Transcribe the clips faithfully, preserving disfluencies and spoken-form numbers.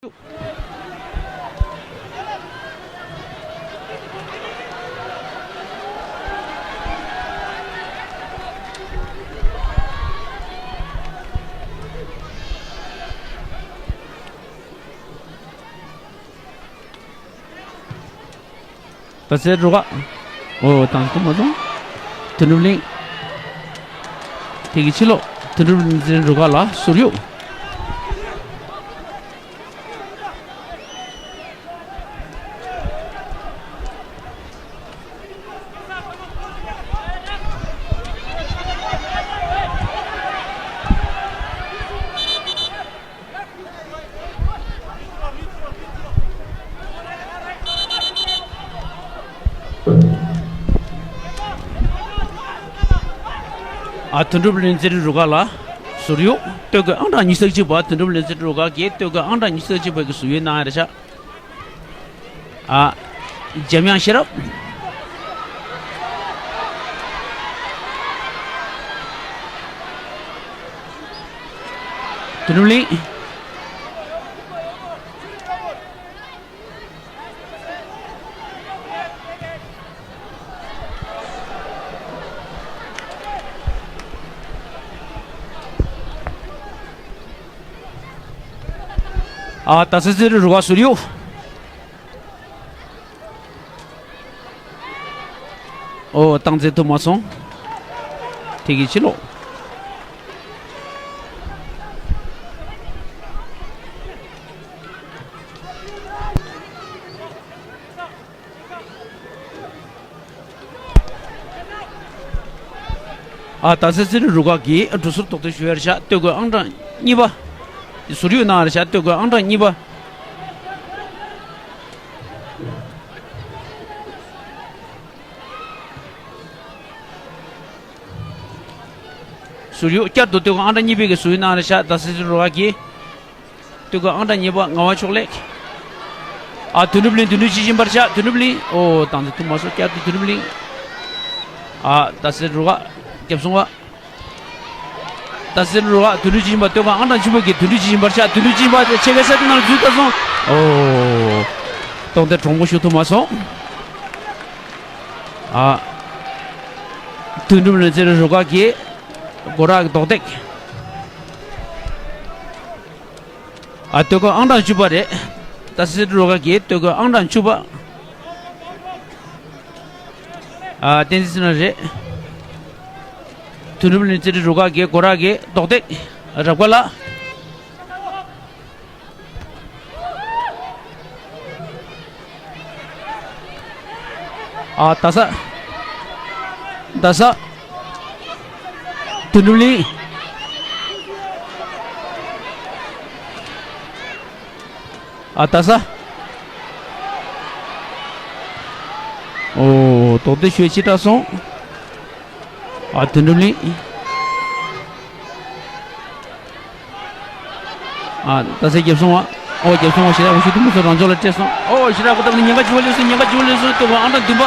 ད་སེ་རུ་ཁ། ཨོ་དང་ཐུབ་མ་སོང་། དོན་གྲུབ་གླིང་། དེ་གི་ཕྱི་ལོགས་དོན་གྲུབ་གླིང་རུ་ཁ་ལ་ཟུར་གཡུག་ཨ། དོན་གྲུབ་གླིང་རྩེད་རིགས་རུ་ཁག་ལ་ཟུར་གཡུག་སྟོད་གོས་ཨང་གྲངས་ཉི་ཤུ་རྩ་གཅིག་པ། དོན་གྲུབ་གླིང་རྩེད་རིགས་རུ་ཁག་གིས་སྟོད་གོས་ཨང་གྲངས་ཉི་ཤུ་རྩ་གཅིག་པ་གི་ཟུར་གཡུག་གནང་ཡ་རེད་ཤག་ཨ། འཇམ་དབྱངས་ཤེས་རབ། དོན་གྲུབ་གླིང་། ཨ། ད་སེ་རྩེད་རིགས་རུ་ཁག་ཟུར་གཡུག་ཨོ་རྟགས་འཛིན་ཐུབ་མ་སོང་། དེ་གི་ཕྱི་ལོགས། ཨ། ད་སེ་རྩེད་རིགས་རུ་ཁག་གིས་འགྲོ་ཟུར་དོགས་ཟོན་ཞུ་ཡ་རེད་ཤག་སྟོད་གོས་ཨང་གྲངས་གཉིས་པ། ཟུར་གཡུག་གནང་བ་རེད་ཤག་སྟོད་གོས་ཨང་གྲངས་གཉིས་པ། ཟུར་གཡུག་བསྐྱར་དུ་སྟོད་གོས་ཨང་གྲངས་གཉིས་པའི་གི་ཟུར་གཡུག་གནང་བ་རེད་ཤག་ད་སེ་རྩེད་རིགས་རུ་ཁག་གིས། སྟོད་གོས་ཨང་གྲངས་གཉིས་པ་ངག་དབང་ཕྱོགས་ལེགས། ཨ། དོན་གྲུབ་གླིང་དོན་གྲུབ་ཅི་བཞིན་པར་བཞག་དོན་གྲུབ་གླིང་། ཨོ་རྟགས་འཛིན་ཐུབ་མ་སོང་། བསྐྱར་དུ་དོན་གྲུབ་གླིང་། ཨ། ད་སེ་རུ་ཁག་རྒྱབ་སོང་བ། ད་སེ་རུ་ཁག་དོན་གྲུབ་ཅི་བཞིན་པ་སྟོད་གོས་ཨང་གྲངས་བཅུ་པ་གི་དོན་གྲུབ་ཅི་བཞིན་པར་བཞག་དོན་གྲུབ་ཅི་བཞིན་པ་ཆེ་གེ་ས་དེ་ནང་འཛུལ་ད་སོང་། ཨོ། རྡུང་རྡེག་གྲོགས་པོ་ཞུ་ཐུབ་མ་སོང་། ཨ། དོན་གྲུབ་གླིང་རྩེད་རིགས་རུ་ཁག་གིས་སྒོ་ར་གི་རྡུང་རྡེག་ཨ། སྟོད་གོས་ཨང་གྲངས་བཅུ་པ་རེད། ད་སེ་རུ་ཁག་གིས་སྟོད་གོས་ཨང་གྲངས་བཅུ་པ། ཨ། བསྟན་འཛིན་བསོད་ནམས་རེད། དོན་གྲུབ་གླིང་རྩེད་རིགས་རུ་ཁག་གིས་སྒོ་ར་གི་རྡུང་རྡེག་རབ་དགའ་ལགས། ཨ། ད་ས། ད་ས། དོན་གྲུབ་གླིང་། ཨ། ད་ས། ཨོ། རྡུང་རྡེག་ཤུགས་ཆེ་དྲགས་སོང་། ཨ། དོན་གྲུབ་གླིང་། ཨ། ད་སེ་རྒྱབ་སོང་བ། ཨོ་རྒྱབ་སོང་བ། ཞེ་དྲག་འོ་ཤུ་དུ་མུ་སོ་རང་ཕྱོགས་ལ་སྤྲད་སོང་། ཨོ་ཞེ་དྲག་གོ་ཐབས་ནི་ཉེན་ཁ་བྱུང་བ་སླེབས་སོང་། ཉེན་ཁ་བྱུང་བ་སླེབས་སོང་། སྟོད་གོས་ཨང་གྲངས་བདུན་པ།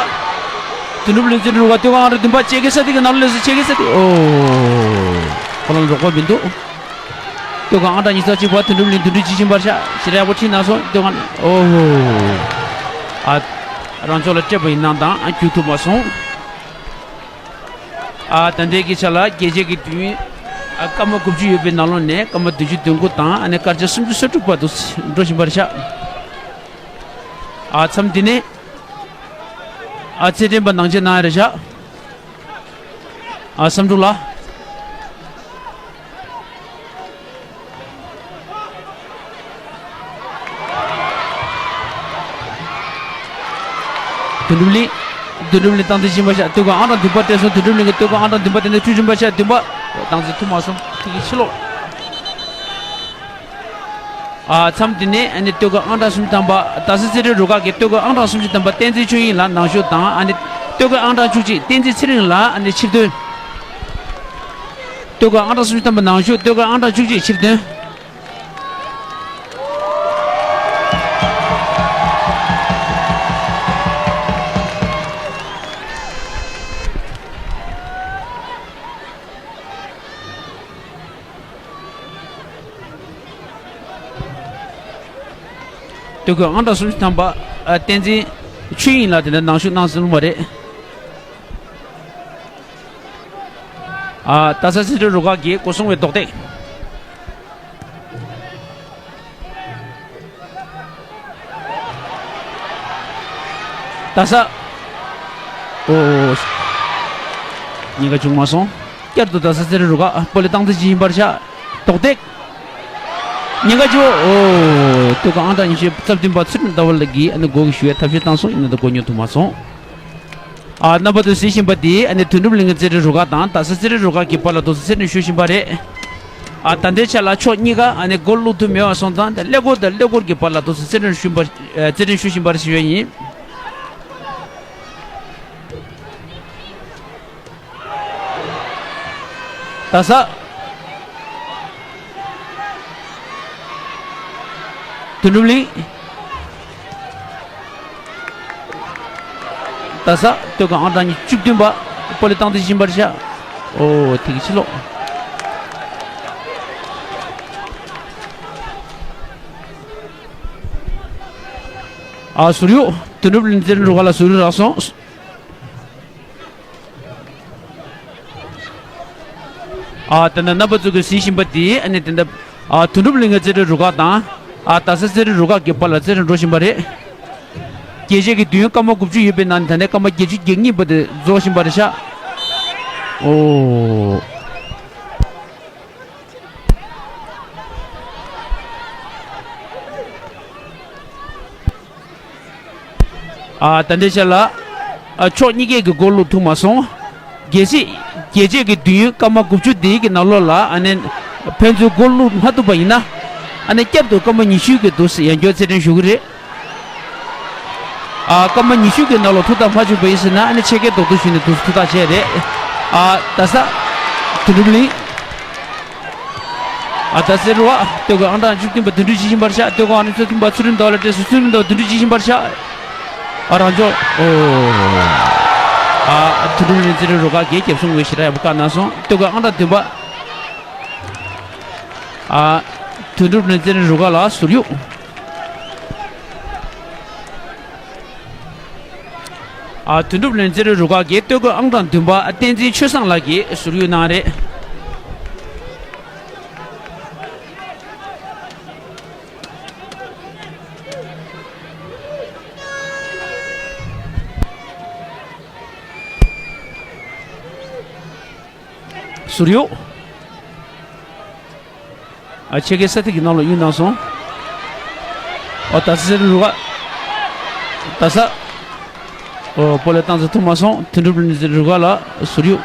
དོན་གྲུབ་གླིང་རྩེད་རིགས་རུ་ཁག་སྟོད་གོས་ཨང་གྲངས་བདུན་པ་ཆེ་གེ་ས་དེ་གི་ནང་ལ་སླེབས་སོང་། ཆེ་གེ་ས་དེ། ཨོ། ཁོ་རང་རོགས་པ་མི་འདུག་སྟོད་གོས་ཨང་གྲངས་ཉི་ཤུ་རྩ་གཅིག་པ་དོན་གྲུབ་གླིང་དོན་གྲུབ་ཅི་བཞིན་པར་བཞག་ཞེ་དྲག་པོ་ཁྲིད་གནང་སོང་། སྟོད་གོས། ཨོ། ཨ། རང་ཕྱོགས་ལ་སྤྲད་པ་ཡིན་ནའང་ད་རྒྱུག་ཐུབ་མ་སོང་། ཨ། ད་ལྟའི་གི་ཆ་ལ་རྒྱལ་རྩེད་ཀྱི་དུས་ཡུན། ཨ། སྐར་མ་དགུ་བཅུ་ཡོད་པའི་ནང་ལོགས་ནས་སྐར་མ་བདུན་ཅུ་དོན་དགུ་དང་ཨ་ནི་སྐར་ཆ་སུམ་ཅུ་སོ་དྲུག་བར་དུ་འགྲོ་བཞིན་པ་རེད་ཤག་ཨ། མཚམས་འདི་ནས། ཨ། རྩེད་འགྲན་པ་ནང་ཆེན་ནང་རེད་ཤག་ཨ། བསམ་འགྲུབ་ལགས། དོན་གྲུབ་གླིང་། དོན་གྲུབ་གླིང་སྟངས་འཛིན་བཞིན་པ་ཤག་སྟོད་གོས་ཨང་གྲངས་བདུན་པ་སྤྲད་སོང་། དོན་གྲུབ་གླིང་གི་སྟོད་གོས་ཨང་གྲངས་བདུན་པ་དེ་ནས་འཁྲུད་བཞིན་པ་ཤག་བདུན་པ། སྟངས་འཛིན་ཐུབ་མ་སོང་། དེ་གི་ཕྱི་ལོགས། ཨ། མཚམས་འདི་ནས་ཨ་ནི་སྟོད་གོས་ཨང་གྲངས་སུམ་ཅུ་ཐམ་པ། རྡ་ས་རྩེད་རིགས་རུ་ཁག་གི་སྟོད་གོས་ཨང་གྲངས་སུམ་ཅུ་ཐམ་པ་བསྟན་འཛིན་ཆོས་དབྱིངས་ལགས་ནང་ཞུགས་དང་། ཨ་ནི་སྟོད་གོས་ཨང་གྲངས་བཅུ་གཅིག་བསྟན་འཛིན་ཚེ་རིང་ལགས་ཨ་ནི་ཕྱིར་ཐོན། སྟོད་གོས་ཨང་གྲངས་སུམ་ཅུ་ཐམ་པ་ནང་ཞུགས། སྟོད་གོས་ཨང་གྲངས་བཅུ་གཅིག་ཕྱིར་ཐོན། སྟོད་གོས་ཨང་གྲངས་སུམ་ཅུ་ཐམ་པ་ཨ་བསྟན་འཛིན་ཆོས་དབྱིངས་ལགས་དེ་འདྲ་ནང་ཞུགས་གནང་སོང་བ་རེད། ཨ་རྡ་ས་སེ་འབྲས་རུ་ཁག་གིས་སྒོ་སྲུང་བའི་རྡོག་རྡེག་རྡ་ས། ཨོ། ཉེན་ཁ་བྱུང་མ་སོང་། བསྐྱར་དུ་རྡ་ས་སེ་འབྲས་རུ་ཁག་སྤོ་ལོ་སྟངས་འཛིན་བྱེད་བཞིན་པར་ཤག་རྡོག་རྡེག་ཉེན་ཁ་བྱུང་། ཨོ། སྟོད་གོས་ཨང་གྲངས་ཉི་ཤུ་རྩ་བདུན་པ་ཚུལ་ཁྲིམས་ཟླ་བ་ལགས་ཀྱིས་ཨ་ནི་འགོག་གི་ཞུ་བའི་ཐབས་ཤེས་བཏང་སོང་། ཡིན་ན་ད་འགོག་མྱོང་ཐུབ་མ་སོང་། ཨ་རྣམ་པ་ཚོས་གཟིགས་བཞིན་པ་དེ་ཨ་ནི་དོན་གྲུབ་གླིང་གི་རྩེད་འགྲན་རུ་ཁག་དང་རྡ་ས་རྩེད་འགྲན་རུ་ཁག་གི་བར་ལ་རྡོག་རྩ་རྩེད་འགྲན་ཞུ་བཞིན་པ་རེད། ཨ་ད་ལྟའི་ཆ་ལ་ཕྱོགས་གཉིས་ཀ་ཨ་ནི་གོལ་བླུག་ཐུབ་མེད་པ་སོང་ཙང་ད་ཀླད་ཀོར་དང་ཀླད་ཀོར་གྱི་བར་ལ་རྡོག་རྩ་རྩེད་འགྲན་ཞུ་བཞིན་པ་རེད་ཞུ་ཡ་ཡིན། རྡ་ས། དོན་གྲུབ་གླིང་། རྡ་ས། སྟོད་གོས་ཨང་གྲངས་ཉི་ཤུ་བདུན་པ། སྤོ་ལོ་སྟངས་འཛིན་བཞིན་པར་ཤག་ཨོ་དེ་གི་ཕྱི་ལོགས། ཨ་ཟུར་གཡུག་དོན་གྲུབ་གླིང་རྩེད་འགྲན་རུ་ཁག་ལ་ཟུར་གཡུག་རག་སོང་། ཨ་ད་ལྟ་རྣམ་པ་ཚོ་གིས་གཟིགས་བཞིན་པ་འདི་ཨ་ནི་ད་ལྟ་ཨ་དོན་གྲུབ་གླིང་གི་རྩེད་འགྲན་རུ་ཁག་དང་ཨ་རྡ་ས་རྩེད་འགྲན་རུ་ཁག་གི་བར་ལ་རྩེད་འགྲན་འགྲོ་བཞིན་པ་རེད། རྒྱལ་ཆས་ཀྱི་དུས་ཡུན་སྐར་མ་དགུ་བཅུ་ཡོད་པའི་ནང་ནས་ད་ལྟ་སྐར་མ་བརྒྱད་ཅུ་གྱ་གཉིས་པ་དེ་རྫོགས་བཞིན་པ་རེད་ཤག་ཨོ། ཨ་ད་ལྟའི་ཆ་ལ་ཨ་ཕྱོགས་གཉིས་ཀས་ཀྱི་གོལ་བླུགས་ཐུབ་མ་སོང་། གལ་སྲིད་རྒྱལ་ཆས་ཀྱི་དུས་ཡུན་སྐར་མ་དགུ་བཅུ་དེའི་གི་ནང་ལོགས་ལ་ཨ་ནི་ཕན་ཚུན་གོལ་བླུགས་མ་ཐུབ་པ་ཡིན་ན་ཨ་ནི་བསྐྱར་དུ་སྐར་མ་ཉི་ཤུའི་གི་འདུག་སེ་ཡང་བསྐྱར་རྩེད་འགྲན་ཞུ་གི་རེད། ཨ་སྐར་མ་ཉི་ཤུ་གི་ནང་ལོགས་ཐུགས་ཐག་མ་ཆོད་པ་ཡིན་ཟེར་ན་ཨ་ནི་ཕྱེད་ཀའི་རྡོག་རྡོག་ཞུས་ནས་འདུག་སེ་ཐུགས་ཐག་བཅད་རེད། ཨ་རྡ་ས་དོན་གྲུབ་གླིང་། ཨ་རྡ་སའི་རུ་ཁག་སྟོད་གོས་ཨང་གྲངས་བཅུ་བདུན་པ་དོན་གྲུབ་བྱེད་བཞིན་པར་ཤག་སྟོད་གོས་ཨང་གྲངས་བཅུ་བདུན་པ་ཚུལ་ཁྲིམས་ཟླ་བ་ལགས་བྲོས་སོང་། ཚུལ་ཁྲིམས་ཟླ་བ་དོན་གྲུབ་བྱེད་བཞིན་པར་ཤག་ཨ་རང་ཕྱོགས་ཨོ། ཨ་དོན་གྲུབ་གླིང་རྩེད་འགྲན་རུ་ཁག་གིས་རྒྱབ་སྲུང་བའི་ཞེ་དྲག་ཡག་པོ་བཀག་གནང་སོང་། སྟོད་གོས་ཨང་གྲངས་བདུན་པ། ཨ་དོན་གྲུབ་གླིང་རྩེད་འགྲན་རུ་ཁག་ལ་ཟུར་གཡུག་ཨ་དོན་གྲུབ་གླིང་རྩེད་འགྲན་རུ་ཁག་གི་སྟོད་གོས་ཨང་གྲངས་བདུན་པ་བསྟན་འཛིན་ཆོས་བཟང་ལགས་ཀྱིས་ཟུར་གཡུག་གནང་རེད། ཟུར་གཡུག་ཨ་ཕྱེད་ཀའི་ས་ཐིག་གི་ནང་ལ་གཡུག་གནང་སོང་། ཨོ་རྡ་ས་རུ་ཁག་རྡ་ས། ཨོ་སྤོ་ལོ་བཏང་ཚར་ཐུབ་མ་སོང་། དོན་གྲུབ་གླིང་རུ་ཁག་ལ་ཟུར་གཡུག་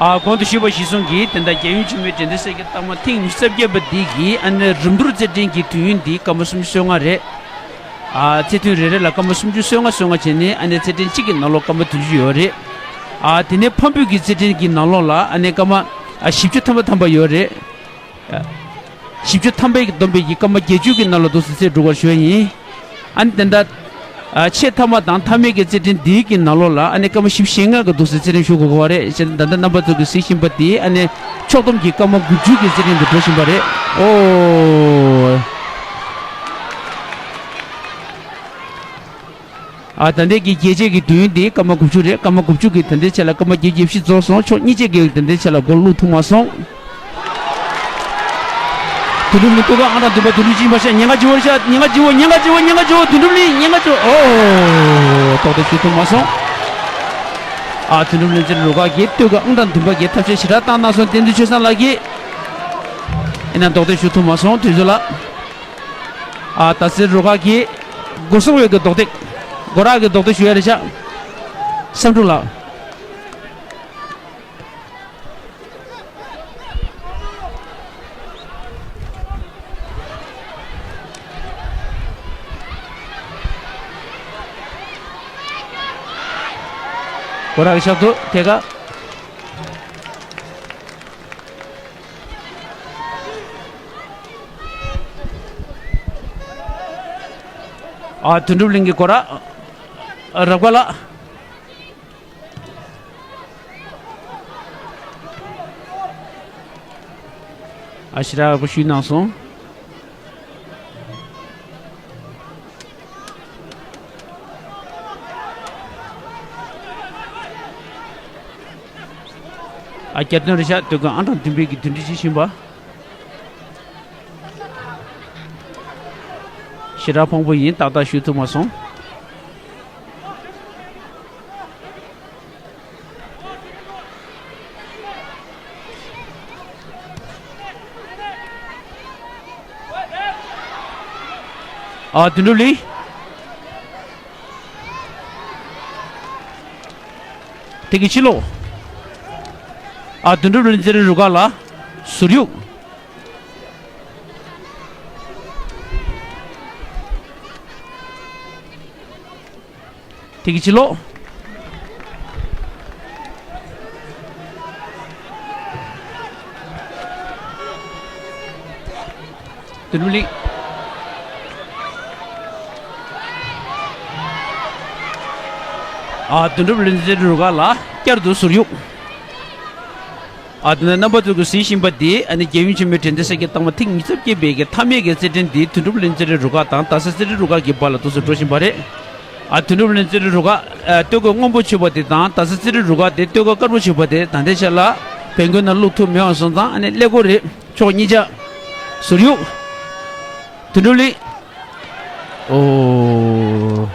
ཨ་གོང་དུ་ཞུས་པ་གཞིར་བཟུང་གིས་ད་ལྟ་རྒྱལ་ཡོངས་འཆི་མེད་འགྲན་བསྡུར་གྱི་རྟགས་མ་ཐེངས་ཉི་ཤུ་རྩ་བརྒྱད་པ་འདི་གི་ཨ་ནི་རིམ་བསྡུར་རྩེད་འགྲན་གྱི་དུས་ཡུན་འདི་སྐར་མ་སུམ་ཅུ་སོ་ལྔ་རེད། ཨ་རྩེད་ཐུང་རེ་རེ་ལ་སྐར་མ་སུམ་ཅུ་སོ་ལྔ་སོ་ལྔ་བྱས་ནས་ཨ་ནི་རྩེད་འགྲན་གཅིག་གི་ནང་ལོགས་སྐར་མ་བདུན་ཅུ་ཡོད་རེད། ཨ་དེ་ནས་ཕམ་བུད་ཀྱི་རྩེད་འགྲན་གྱི་ནང་ལོགས་ལ་ཨ་ནི་སྐར་མ་ཨ་བཞི་བཅུ་ཐམ་པ་ཐམ་པ་ཡོད་རེད། བཞི་བཅུ་ཐམ་པའི་བསྡོམས་པའི་གི་སྐར་མ་བརྒྱད་ཅུ་གི་ནང་ལ་འདུག་སེ་རྩེད་འགྲོ་དགོས་ཞུ་ཡ་ཡིན། ཨ་ནི་དེ་འདྲ་ཨ་ཆེས་མཐའ་མ་དང་མཐའ་མའི་གི་རྩེད་འགྲན་འདིའི་གི་ནང་ལོགས་ལ་ཨ་ནི་སྐར་མ་བཞི་བཅུ་ཞེ་ལྔ་གི་འདུག་སེ་རྩེད་འགྲན་ཞུ་དགོས་ཀྱི་ཡོད་རེད། བྱས་ཙང་ད་ལྟ་རྣམ་པ་ཚོ་གིས་གཟིགས་བཞིན་པ་དེ་ཨ་ནི་ཕྱོགས་བསྡོམས་ཀྱི་སྐར་མ་དགུ་བཅུ་གི་རྩེད་འགྲན་དུ་འགྲོ་བཞིན་པ་རེད། ཨོ། ཨ་ད་ལྟའི་གི་རྒྱལ་ཆས་ཀྱི་དུས་ཡུན་དེ་སྐར་མ་དགུ་བཅུ་རེད། སྐར་མ་དགུ་བཅུ་གི་ད་ལྟའི་ཆ་ལ་སྐར་མ་བརྒྱད་ཅུ་གྱ་བཞི་རྫོགས་སོང་། ཕྱོགས་གཉིས་ཆ་གི་ད་ལྟའི་ཆ་ལ་གོལ་བླུགས་ཐུབ་མ་སོང་། དོན་གྲུབ་གླིང་སྟོད་གོས་ཨང་གྲངས་བདུན་པ་དོན་གྲུབ་བྱེད་བཞིན་པར་ཤག་ཉེན་ཁ་ཆེ་བོ་རེད་ཤག་ཉེན་ཁ་ཆེ་བོ་ཉེན་ཁ་ཆེ་བོ་ཉེན་ཁ་ཆེ་བོ་དོན་གྲུབ་གླིང་ཉེན་ཁ་ཆེ་བོ། ཨོ་རྡོག་རྡེག་ཞུ་ཐུབ་མ་སོང་། ཨ་དོན་གྲུབ་གླིང་རྩེད་འགྲན་རུ་ཁག་གིས་སྟོད་གོས་ཨང་གྲངས་བདུན་པ་གི་ཐབས་ཤེས་ཞེ་དྲག་བཏང་གནང་སོང་། བསྟན་འཛིན་ཆོས་བཟང་ལགས་ཀྱིས་ཡིན་ན་རྡོག་རྡེག་ཞུ་ཐུབ་མ་སོང་། དུས་ཚོད་ལ། ཨ་རྡ་སའི་རུ་ཁག་གིས་སྒོ་སྲུང་བའི་གི་རྡོག་རྡེག་སྒོ་རག་གི་རྡོག་རྡེག་ཞུ་ཡ་རེད་ཤག་བསམ་འགྲུབ་ལགས། སྒོ་རག་གི་ཤག་ཏུ་ཐད་ཀ་ཨ་དོན་གྲུབ་གླིང་གི་སྒོ་རག་རབ་དགའ་ལགས། ཨ་ཞེ་དྲག་ཡག་པོ་ཞུས་གནང་སོང་། ཨ་རྒྱབ་དོན་རེད་ཤག་སྟོད་གོས་ཨང་གྲངས་བདུན་པའི་གི་འདུན་སྒྲིག་བྱེད་བཞིན་པ། ཞེ་དྲག་ཕངས་པོ་ཡིན། ཏག་ཏག་ཞུ་ཐུབ་མ་སོང་། ཨ་དོན་གྲུབ་གླིང་། དེ་གི་ཕྱི་ལོགས། ཨ་དོན་གྲུབ་གླིང་རྩེད་རིགས་རུ་ཁག་ལ་ཟུར་གཡུག། དེ་གི་ཕྱི་ལོགས། དོན་གྲུབ་གླིང་། ཨ་དོན་གྲུབ་གླིང་རྩེད་རིགས་རུ་ཁག་ལ་བསྐྱར་དུ་ཟུར་གཡུག། ཨ་དེ་ནས་རྣམ་པ་ཚོ་གིས་གཟིགས་བཞིན་པ་འདི་ཨ་ནི་རྒྱལ་ཡུམ་ཆེན་མོའི་དྲན་རྟེན་གསེར་གྱི་རྟགས་མ་ཐེངས་ཉི་ཤུ་རྩ་བརྒྱད་པའི་གི་མཐའ་མའི་གི་རྩེད་འགྲན་འདི་དོན་གྲུབ་གླིང་རྩེད་རིགས་རུ་ཁག་དང་རྡ་ས་རྩེད་རིགས་རུ་ཁག་གི་བར་ལ་འདུག་སེ་འགྲོ་བཞིན་པ་རེད། ཨ་དོན་གྲུབ་གླིང་རྩེད་རིགས་རུ་ཁག་ཨ་སྟོད་གོས་སྔོན་པོ་མཆོད་པ་དེ་དང་རྡ་ས་རྩེད་རིགས་རུ་ཁག་དེ་སྟོད་གོས་དཀར་པོ་མཆོད་པ་དེ་ད་ལྟའི་ཆ་ལ་བེང་ཀོན་ནང་བླུག་ཐུབ་མེད་པ་སོང་ཙང་ཨ་ནི་ཀླད་ཀོར་རེད། ཕྱོགས་གཉིས་ཆ། ཟུར་གཡུག། དོན་གྲུབ་གླིང་། ཨོ།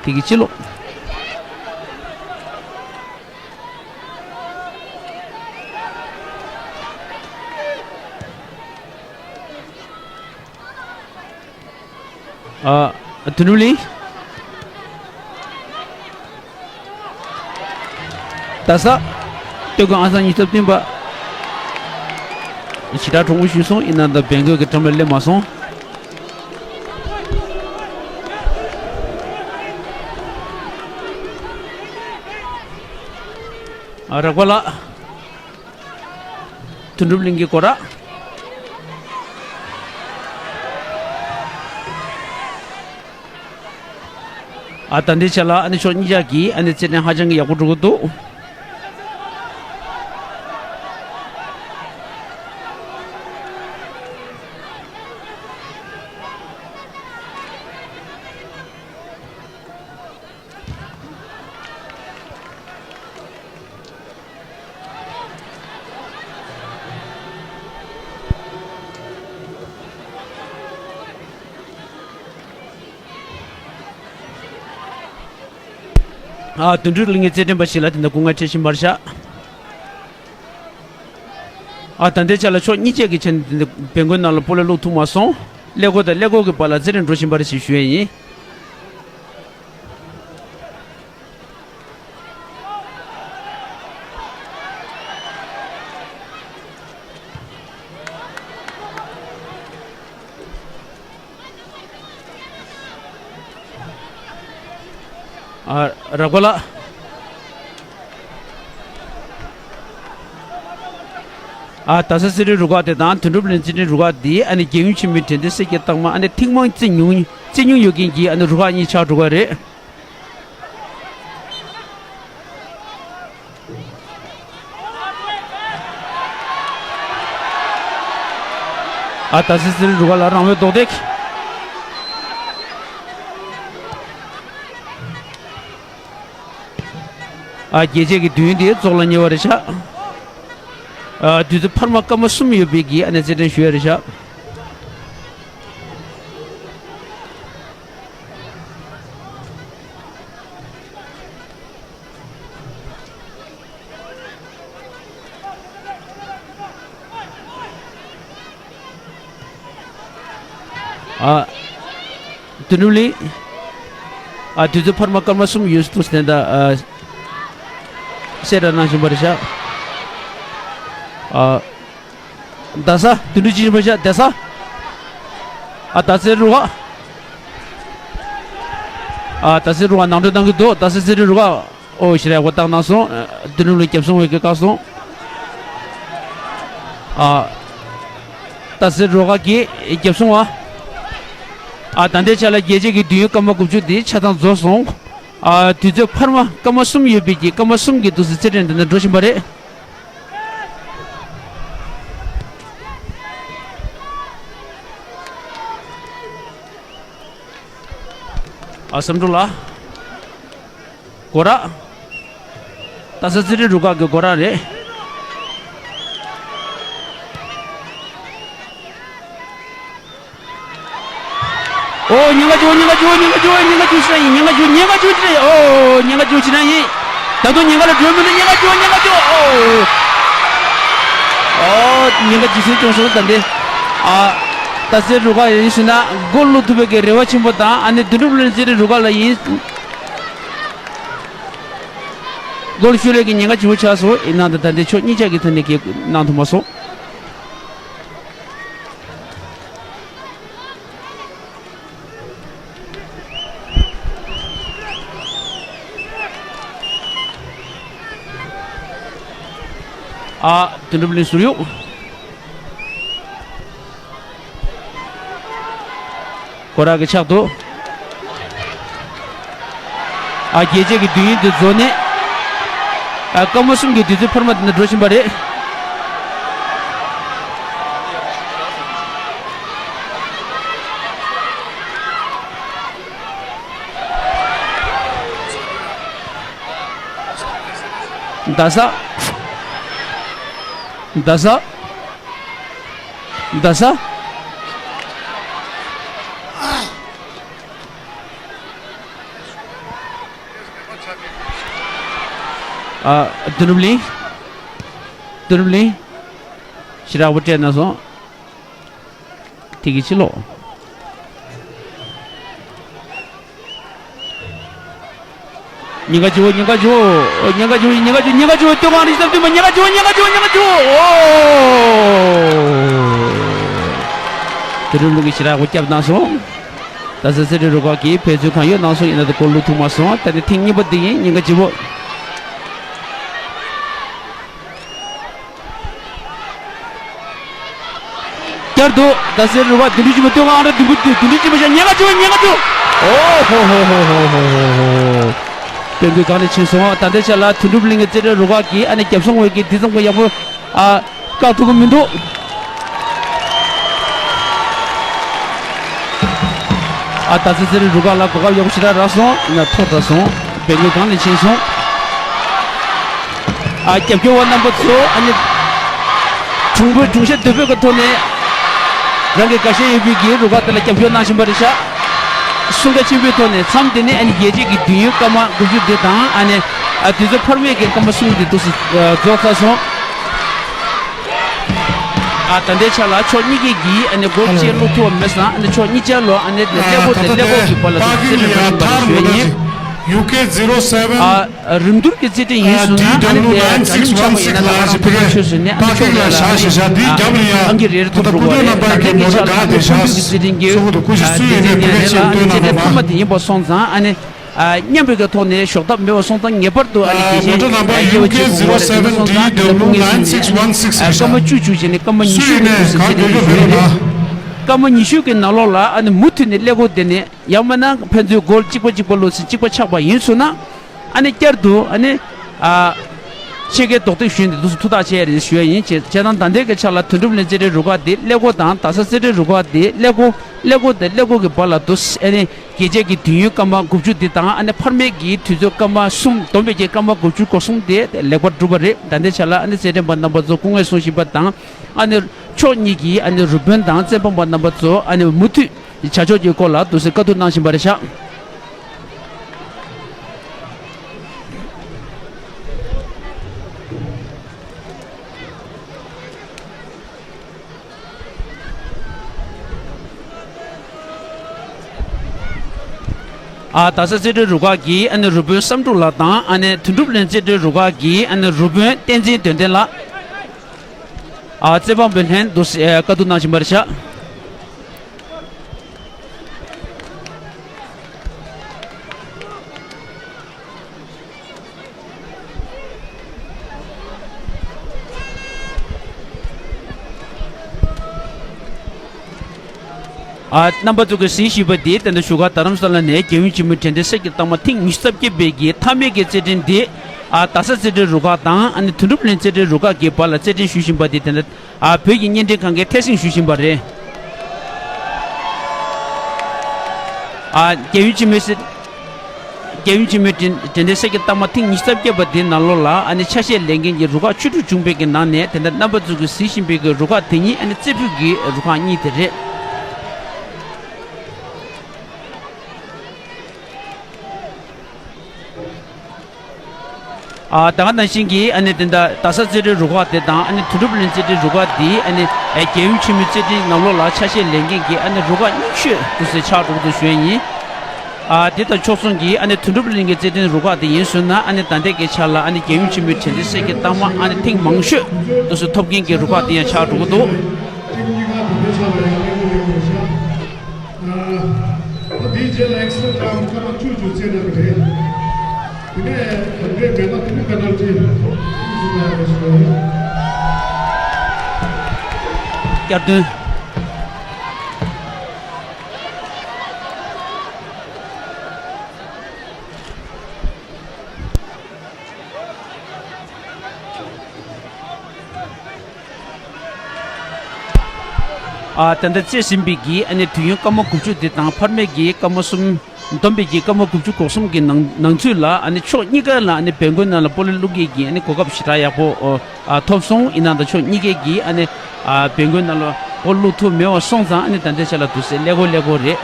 དེ་གི་ཕྱི་ལོགས། ཨ། དོན་གྲུབ་གླིང་། རྡ་ས། སྟོད་གོས་ཨང་གྲངས་ཉི་ཤུ་རྩ་བདུན་པ། ཞེ་དྲག་གྲུང་པོ་ཞུས་སོང་། ཡིན་ན་ད་བེང་ཀོན་གྱི་འགྲམ་ལ་སླེབས་མ་སོང་། ཨ་རག་པ་ལགས། དོན་གྲུབ་གླིང་གི་སྐོར་ར། ཨ་ད་ལྟའི་ཆ་ལ་ཨ་ནི་ཕྱོགས་གཉིས་ཆ་གི་ཨ་ནི་རྩེད་འགྲན་ཧ་ཅང་གི་ཡག་པོ་འགྲོ་གི་འདུག། ཨ་དོན་གྲུབ་གླིང་གི་རྩེད་འགྲན་པ་ཞིག་ལ་དེ་འདྲ་སྐུ་ངལ་འཕྲད་བཞིན་པར་བཞག། ཨ་ད་ལྟའི་ཆ་ལ་ཕྱོགས་གཉིས་ཆ་གི་ཆ་ནས་དེ་འདྲ་བེང་ཀོན་ནང་ལ་སྤོ་ལོ་བླུག་ཐུབ་མ་སོང་། ཀླད་ཀོར་དང་ཀླད་ཀོར་གྱི་བར་ལ་རྩེད་འགྲན་འགྲོ་བཞིན་པ་རེད་ཞེས་ཞུ་ཡས་ཡིན། ཨ་རག་པ་ལགས། ཨ་རྡ་ས་རྩེད་རིགས་རུ་ཁག་དེ་དང་དོན་གྲུབ་གླིང་རྩེད་རིགས་རུ་ཁག་འདི་ཨ་ནི་རྒྱལ་ཡུམ་ཆེན་མོའི་དྲན་རྟེན་གསེར་གྱི་རྟགས་མ་ཨ་ནི་ཐེངས་མང་རྩེ་མྱོང་རྩེ་མྱོང་ཡོད་མཁན་གྱི་ཨ་ནི་རུ་ཁག་གཉིས་ཆགས་འགྲོ་གི་རེད། ཨ་རྡ་ས་རྩེད་རིགས་རུ་ཁག་ལ་རང་མོས་རྡོག་རྡེག། ཨ་རྒྱལ་རྩེད་ཀྱི་མདུན་དེ་རྫོགས་ལ་ཉེ་བ་རེད་ཤག། ཨ་དུས་ཚོད་འཕར་མ་སྐར་མ་གསུམ་ཡོད་པའི་གི་ཨ་ནི་རྩེད་འགྲན་ཞུ་ཡ་རེད་ཤག། ཨ། དོན་གྲུབ་གླིང་། ཨ་དུས་ཚོད་འཕར་མ་སྐར་མ་གསུམ་ཡོད་འདུག་ཟེར་ད། ཨ། གསལ་བསྒྲགས་གནང་བཞིན་པ་རེད་ཤག། ཨ། རྡ་ས་དོན་གྲུབ་ཅི་བཞིན་པ་ཤག་རྡ་ས། ཨ་རྡ་སའི་རུ་ཁག། ཨ་རྡ་སའི་རུ་ཁག་ནང་འགྲོ་གཏང་གི་འདུག་རྡ་སའི་རྩེད་རིགས་རུ་ཁག། ཨོ་ཞེ་དྲག་ཡག་པོ་བཏང་གནང་སོང་། དོན་གྲུབ་གླིང་རྒྱབ་སོང་བའི་གི་བཀག་སོང་། ཨ། རྡ་སའི་རུ་ཁག་གིས་རྒྱབ་སོང་བ། ཨ་ད་ལྟའི་ཆ་ལ་རྒྱལ་རྩེད་ཀྱི་དུས་ཡུན་སྐར་མ་དགུ་བཅུ་དེ་ཆ་ཚང་རྫོགས་སོང་། ཨ་དུས་ཚོད་འཕར་མ་སྐར་མ་གསུམ་ཡོད་པའི་གི་སྐར་མ་གསུམ་གྱི་འདུག་སེ་རྩེད་འགྲན་འདི་ནས་འགྲོ་བཞིན་པ་རེད། ཨ་བསམ་འགྲུབ་ལགས། སྒོ་ར། རྡ་ས་རྩེད་འགྲན་རུ་ཁག་གི་སྒོ་ར་རེད། ཨོ། ཉེན་ཁ་བྱུང་། ཉེན་ཁ་བྱུང་། ཉེན་ཁ་བྱུང་། ཉེན་ཁ་བྱུང་ཕྱིན་ན་ཡིན། ཉེན་ཁ་བྱུང་། ཉེན་ཁ་བྱུང་ཕྱིན་ན་ཡིན། ཨོ། ཉེན་ཁ་བྱུང་ཕྱིན་ན་ཡིན། ད་དུང་ཉེན་ཁ་ལ་འགྲོ་མི་འདུག། ཉེན་ཁ་བྱུང་། ཉེན་ཁ་བྱུང་། ཨོ། ཨོ། ཉེན་ཁ་ཇི་སྲིད་བྱུང་སོང་། ད་འདི། ཨ། རྡ་སའི་རུ་ཁག་ཡིན་ཞུ་ན་གོལ་བླུག་ཐུབ་པའི་གི་རེ་བ་ཆེན་པོ་དང་། ཨ་ནི་དོན་གྲུབ་བློན་རྩེད་འགྲན་རུ་ཁག་ལ་ཡིན། གོལ་ཤོར་ལས་ཀྱི་ཉེན་ཁ་ཆེན་པོ་ཆགས་སོང་། ཡིན་ནའང་ད་ལྟ་འདི་ཕྱོགས་གཉིས་ཆ་གི་ཐོག་ནས་ཀྱི་གནང་ཐུབ་མ་སོང་། ཨ། དོན་གྲུབ་གླིང་ཟུར་གཡུག། སྒོ་ར་གི་ཕྱག་ཏུ། ཨ། རྒྱལ་རྩེད་ཀྱི་དུས་ཡུན་དེ་རྫོགས་ནས། ཨ། སྐར་མ་གསུམ་གྱི་དུས་ཚོད་འཕར་མ་དེ་ནས་འགྲོ་བཞིན་པ་རེད། རྡ་ས། རྡ་ས། རྡ་ས། ཨ། དོན་གྲུབ་གླིང་། དོན་གྲུབ་གླིང་། ཞེ་དྲག་པོ་སྤྲད་གནང་སོང་། དེ་གི་ཕྱི་ལོགས། ཉེན་ཁ་བྱུང་། ཉེན་ཁ་བྱུང་། ཉེན་ཁ་བྱུང་། ཉེན་ཁ་བྱུང་། ཉེན་ཁ་བྱུང་། སྟོད་ཁ་རི་སྟབས་བསྟུན་པ། ཉེན་ཁ་བྱུང་། ཉེན་ཁ་བྱུང་། ཉེན་ཁ་བྱུང་། ཨོ། དོན་གྲུབ་གླིང་གིས་ཞེ་དྲག་པོ་བསྐྱབས་གནང་སོང་། རྡ་ས་རྩེད་འགྲན་རུ་ཁག་གིས་ཕན་ཚུན་གང་ཡོད་གནང་སོང་། ཡིན་ན་ད་གོལ་བླུག་ཐུབ་མ་སོང་། ད་ནི་ཐེངས་གཉིས་པ་འདི་ཡིན། ཉེན་ཁ་ཆེ་པོ། བསྐྱར་དུ་རྡ་སའི་རུ་ཁག་བདུན་ཕྲག་གཅིག་པ་སྟོད་ཁ་ཨང་གྲངས་བདུན་པོ་དེ་བདུན་ཕྲག་གཅིག་པ་ཤར། ཉེན་ཁ་བྱུང་། ཉེན་ཁ་བྱུང་། ཨོ་ཧོ་ཧོ། དཔལ་མགོན་གང་ནས་ཕྱིན་སོང་། ད་ལྟའི་ཆ་ལ་དོན་གྲུབ་གླིང་གི་རྩེད་འགྲན་རུ་ཁག་གིས་ཨ་ནི་རྒྱབ་སོང་བའི་གི་དེ་ཙམ་གྱི་ཡག་པོ། ཨ། བཀག་ཐུབ་ཀྱི་མི་འདུག། ཨ། རྡ་ས་རྩེད་འགྲན་རུ་ཁག་ལ་གོ་སྐབས་ཡག་པོ་ཞེ་དྲག་རག་སོང་། ཡིན་ན་ཐོག་དྲག་སོང་། དཔལ་མགོན་གང་ནས་ཕྱིན་སོང་། ཨ། རྒྱབ་སྐྱོར་བ་རྣམ་པ་ཚོ་ཨ་ནི་གྲུང་པོའི་གྲུང་ཤ་དོད་པོའི་གི་ཐོག་ནས་རང་གི་དགའ་ཞེན་ཡོད་པའི་གི་རུ་ཁག་དེ་ལ་རྒྱབ་སྐྱོར་གནང་བཞིན་པ་རེད་ཤག། གསུང་རྒྱ་ཆེན་པོའི་ཐོག་ནས་མཚམས་དེ་ནས་ཨ་ནི་རྒྱལ་རྩེད་ཀྱི་དུས་ཡུན་སྐར་མ་དགུ་བཅུ་འདི་དང་། ཨ་ནི། ཨ། དུས་ཚོད་འཕར་མའི་གི་སྐར་མ་གསུམ་འདི་འདུག་སེ་རྫོགས་ཚར་སོང་། ཨ། ད་ལྟའི་ཆ་ལ་ཕྱོགས་གཉིས་ཀྱི་གིས་ཨ་ནི་གོལ་གཅིག་བླུག་ཐུབ་པ་མེད་ཙང་། ཨ་ནི་ཕྱོགས་གཉིས་ཆ་ལོ་ཨ་ནི་ཀླད་ཀོར་དེ་ཀླད་ཀོར་གྱི་བར་ལ་དུ་རྩེད་འགྲན་འགྲོ་བཞིན་པ་ཞུ་ཡ་ཡིན། ཨ། རིམ་བསྡུར་གྱི་རྩེད་འགྲན་ཡིན་ཟེར་ན་ཨ་ནི་དེ་ག་རིམ་ཆགས་པ་ཡིན་ན་ད་ང་རང་ཕུ་ནུ་ཆོས་ཟེར་ནས་ཨ་ནི་ཕྱོགས་ལ་ཨ་ནི་ཨང་ཀི་རེ་རེ་ཐོབ་འགྲོ་གི་རེད། ད་ལྟ་དེ་གི་ཆ་ལ་ཨ་ནི་ཕུ་ནུ་གི་རྩེད་འགྲན་གྱི་ཨ་རྩེད་འགྲན་དེ་ནས་ལ་ཨ་ནི་རྩེད་འགྲན་ཐོག་མ་དེ་ཡིན་པ་སོང་ཙང་། ཨ་ནི། ཨ། མཉམ་པའི་གི་ཐོག་ནས་ཞོགས་ཐབས་མེད་པ་སོང་ཙང་། ངེས་པར་དུ་ཨ་ནི་དགེ་བཤེས་ཨ་སྐྱེ་བ་ཆེན་པོ་དགོས་རེད། ད་དེ་སོང་ཙང་ད་ལྟ་སྐུ་ངལ་གསོ་ཡིན་ནས་ཨ་སྐར་མ་བཅུ་བཅུ་བྱས་ནས་སྐར་མ་ཉི་ཤུ་ནས་དུས་ཚོད་དེ་ནས་ཞུ་ཡ་ཡིན། སྐར་མ་ཉི་ཤུ་གི་ནང་ལོགས་ལ་ཨ་ནི་མུ་མཐུད་ནས་ཀླད་ཀོར་དེ་ནས་ཡང་མིན་ན་ཕན་ཚུན་གོལ་གཅིག་པ་གཅིག་པ་བླུགས་ཟིན་གཅིག་པ་ཆགས་པ་ཡིན་ཟེར་ན། ཨ་ནི་བསྐྱར་དུ་ཨ་ནི། ཨ། ཕྱེད་ཀའི་རྡོག་ཐེག་ཞུས་ནས་འདུག་སེ་ཐུགས་ཐག་བཅད་རེད་ཞུ་ཡ་ཡིན། བྱས་བྱས་ཙང་ད་ལྟའི་གི་ཆ་ལ་དོན་གྲུབ་གླིང་རྩེད་འགྲན་རུ་ཁག་དེ་ཀླད་ཀོར་དང་རྡ་ས་རྩེད་འགྲན་རུ་ཁག་དེ་ཀླད་ཀོར་ཀླད་ཀོར་དང་ཀླད་ཀོར་གྱི་བར་ལ་དུ་ཨ་ནི་རྒྱལ་རྩེད་ཀྱི་དུས་ཡུན་སྐར་མ་དགུ་བཅུ་འདི་དང་། ཨ་ནི་འཕར་མའི་གི་དུས་ཚོད་སྐར་མ་གསུམ། བསྡོམས་པའི་གི་སྐར་མ་དགུ་བཅུ་གོ་གསུམ་དེ་ལེགས་པར་གྲུབ་པ་རེད། ད་ལྟའི་ཆ་ལ་ཨ་ནི་རྩེད་འགྲན་པ་རྣམ་པ་ཚོ་སྐུ་ངལ་གསོ་བཞིན་པ་དང་། ཨ་ནི་ཕྱོགས་གཉིས་ཀྱི་ཨ་ནི་རུ་དཔོན་དང་རྩེད་འབང་པ་རྣམ་པ་ཚོ་ཨ་ནི་མུ་མཐུད་བྱ་ཕྱོགས་ཀྱི་སྐོར་ལ་དུ་སེ་བཀའ་བསྡུར་གནང་བཞིན་པ་རེད་ཤག། ཨ། རྡ་ས་རྩེད་འགྲན་རུ་ཁག་གི་ཨ་ནི་རུ་དཔོན་བསམ་གྲུབ་ལགས་དང་། ཨ་ནི་དོན་གྲུབ་གླིང་རྩེད་འགྲན་རུ་ཁག་གི་ཨ་ནི་རུ་དཔོན་བསྟན་འཛིན་དོན་ལྡན་ལགས། ཨ། རྩེད་འབང་འབུལ་མཁན་དུ་སེ་བཀའ་བསྡུར་གནང་བཞིན་པ་རེད་ཤག། ཨ། རྣམ་པ་ཚོ་གིས་གཟིགས་བཞིན་པ་འདི་ད་ལྟ་བཞུགས་སྒར་རྡ་རམ་ས་ལ་ནས་རྒྱལ་ཡུམ་ཆེན་མོའི་དྲན་རྟེན་གསེར་གྱི་རྟགས་མ་ཐེངས་ཉི་ཤུ་རྩ་བརྒྱད་པའི་གི་མཐའ་མའི་གི་རྩེད་འགྲན་འདི། ཨ། རྡ་ས་རྩེད་འགྲན་རུ་ཁག་དང་ཨ་ནི་དོན་གྲུབ་གླིང་རྩེད་འགྲན་རུ་ཁག་གི་བར་ལ་རྩེད་འགྲན་ཞུ་བཞིན་པ་འདི་ད་ལྟ། ཨ། བོད་ཀྱི་བརྙན་འཕྲིན་ཁང་གིས་ཐད་སྲིང་ཞུ་བཞིན་པ་རེད། ཨ། རྒྱལ་ཡུམ་ཆེན་མོའི་གསེར་ རྒྱལ་ཡུམ་ཆེན་མོའི་དྲན་དྲན་རྟེན་གསེར་གྱི་རྟགས་མ་ཐེངས་ཉི་ཤུ་རྩ་བརྒྱད་པ་དེའི་ནང་ལོགས་ལ་ཨ་ནི་ཆ་ཤས་ལེན་མཁན་གྱི་རུ་ཁག་བཅུ་དྲུག་བྱུང་བའི་གི་ནང་ནས་དེ་འདྲ་རྣམ་པ་ཚོ་གིས་གཟིགས་བཞིན་པའི་གི་རུ་ཁག་དེ་གཉིས་ཨ་ནི་རྩེ་ཕུད་ཀྱི་རུ་ཁག་གཉིས་དེ་རེད། ཨ་ད་ག་ནང་བཞིན་གྱི་ཨ་ནི་དེ་འདྲ་རྡ་ས་རྩེད་འགྲན་རུ་ཁག་དེ་དང་ཨ་ནི་དོན་གྲུབ་གླིང་རྩེད་འགྲན་རུ་ཁག་འདི་ཨ་ནི་ཨ་རྒྱལ་ཡུམ་ཆེན་མོའི་རྩེད་འགྲན་ནང་ལོགས་ལ་ཆ་ཤས་ལེན་མཁན་གྱི་ཨ་ནི་རུ་ཁག་རྙིང་ཤོས་དུ་ཟེར་ཆགས་འགྲོ་གི་འདུག་ཞུ་ཡ་ཡིན། ཨ་དེ་དང་ཕྱོགས་མཚུངས་ཀྱི་ཨ་ནི་དོན་གྲུབ་གླིང་གི་རྩེད་འགྲན་རུ་ཁག་དེ་ཡིན་ཟེར་ན་ཨ་ནི་ད་ལྟའི་གི་ཆ་ལ་ཨ་ནི་རྒྱལ་ཡུམ་ཆེན་མོའི་དྲན་རྟེན་གསེར་གྱི་རྟགས་མ་ཨ་ནི་ཐེངས་མང་ཤོས་དུ་ཟེར་ཐོབ་མཁན་གྱི་རུ་ཁག་དེ་ཡང་ཆགས་འགྲོ་གི་འདུག་ད་དེའི་རྗེས་ལ་ཨེག་སི་ཊ་ཊའིམ་སྐར་མ་བཅུ་བཅུ་རྩེད་གནང་གི་རེད། དེ་ནས་འགྲན་བསྡུར་མེད་ན་དེ་ནས་པེ་ནལ་ཊི་བཞི་ལ་རེ་ཞིག་ཡོད། བསྐྱར་ཟློས། ཨ་ད་ལྟ་རྩེད་ཟིན་པའི་གི་ཨ་ནི་དུས་ཡུན་སྐར་མ་དགུ་བཅུ་དེ་དང་འཕར་མའི་གི་སྐར་མ་གསུམ། བསྡོམས་པའི་གི་སྐར་མ་དགུ་བཅུ་གོ་གསུམ་གི་ནང་ནང་ཚུད་ལ་ཨ་ནི་ཕྱོགས་གཉིས་ཀ་ལ་ཨ་ནི་བེན་གོན་ནང་ལ་སྤོ་ལོ་བླུག་མཁན་གྱི་ཨ་ནི་གོ་སྐབས་ཞེ་དྲག་ཡག་པོ་ཨ་ཐོབ་སོང་། ཡིན་ནའང་ད་ཕྱོགས་གཉིས་ཀའི་གི་ཨ་ནི་ཨ་བེན་གོན་ནང་ལ་སྤོ་ལོ་བླུག་ཐུབ་མེད་པ་སོང་ཙང་ཨ་ནི་ད་ལྟའི་ཆ་ལ་དུས་ཚོད་ཀླད་ཀོར་ཀླད་ཀོར་རེད།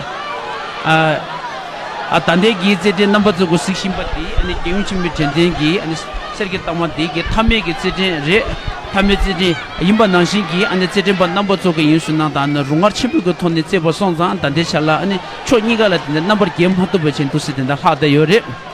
ཨ་ཨ་ད་ལྟའི་གི་རྩེད་འགྲན་རྣམ་པ་ཚོ་གིས་གཟིགས་བཞིན་པ་དེ་ཨ་ནི་རྒྱལ་ཡུམ་ཆེན་མོའི་དྲན་རྟེན་གྱི་ཨ་ནི་གསེར་གྱི་རྟགས་མ་དེ་གི་མཐའ་མའི་གི་རྩེད་འགྲན་རེད། མཐའ་མའི་རྩེད་འགྲན་ཡིན་པ་ནང་བཞིན་གྱི་ཨ་ནི་རྩེད་འགྲན་པ་རྣམ་པ་ཚོ་གིས་ཡིན་ཟེར་ན་ད་ཨ་ནི་རུ་ངར་ཆེན་པོའི་གི་ཐོག་ནས་རྩེད་པ་སོང་ཙང་ད་ལྟའི་ཆ་ལ་ཨ་ནི་ཕྱོགས་གཉིས་ཀ་ལ་དེ་འདྲ་རྣམ་པར་རྒྱལ་མ་ཐུབ་པ་བྱས་འདུག་ཟེར་དེ་འདྲ་ལྷག་བསྡད་ཡོད་རེད།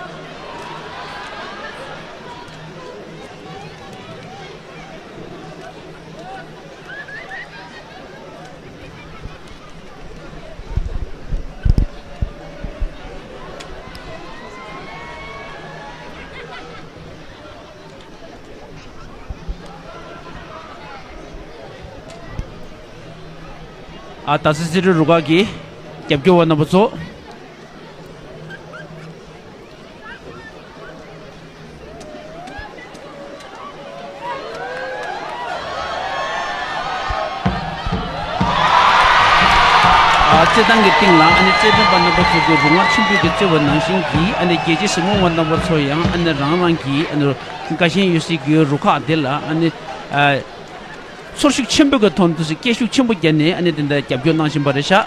ཨ་རྡ་ས་རྩེད་འགྲན་རུ་ཁག་གི་རྒྱབ་སྐྱོར་བ་རྣམ་པ་ཚོ། ཨ་རྩེད་ཐང་གི་སྟེང་ལ་ཨ་ནི་རྩེད་འགྲན་པ་རྣམ་པ་ཚོ་གིས་རུ་ངར་ཆེན་པོས་ཀྱི་རྩེ་བ་ནང་བཞིན་གྱི་ཨ་ནི་རྒྱལ་གཅེས་གཟིགས་མོ་བ་རྣམ་པ་ཚོ་ཡང་ཨ་ནི་རང་རང་གི་ཨ་ནི་དགའ་ཞེན་ཡོད་སའི་གི་རུ་ཁག་དེ་ལ་ཨ་ནི་ཨ་ཚོར་ཤུགས་ཆེན་པོའི་གི་ཐོག་ཏུ་སྐད་ཤུགས་ཆེན་པོ་བརྒྱབ་ནས་ཨ་ནི་དེ་འདྲ་རྒྱབ་སྐྱོར་གནང་བཞིན་པ་རེད་ཤག་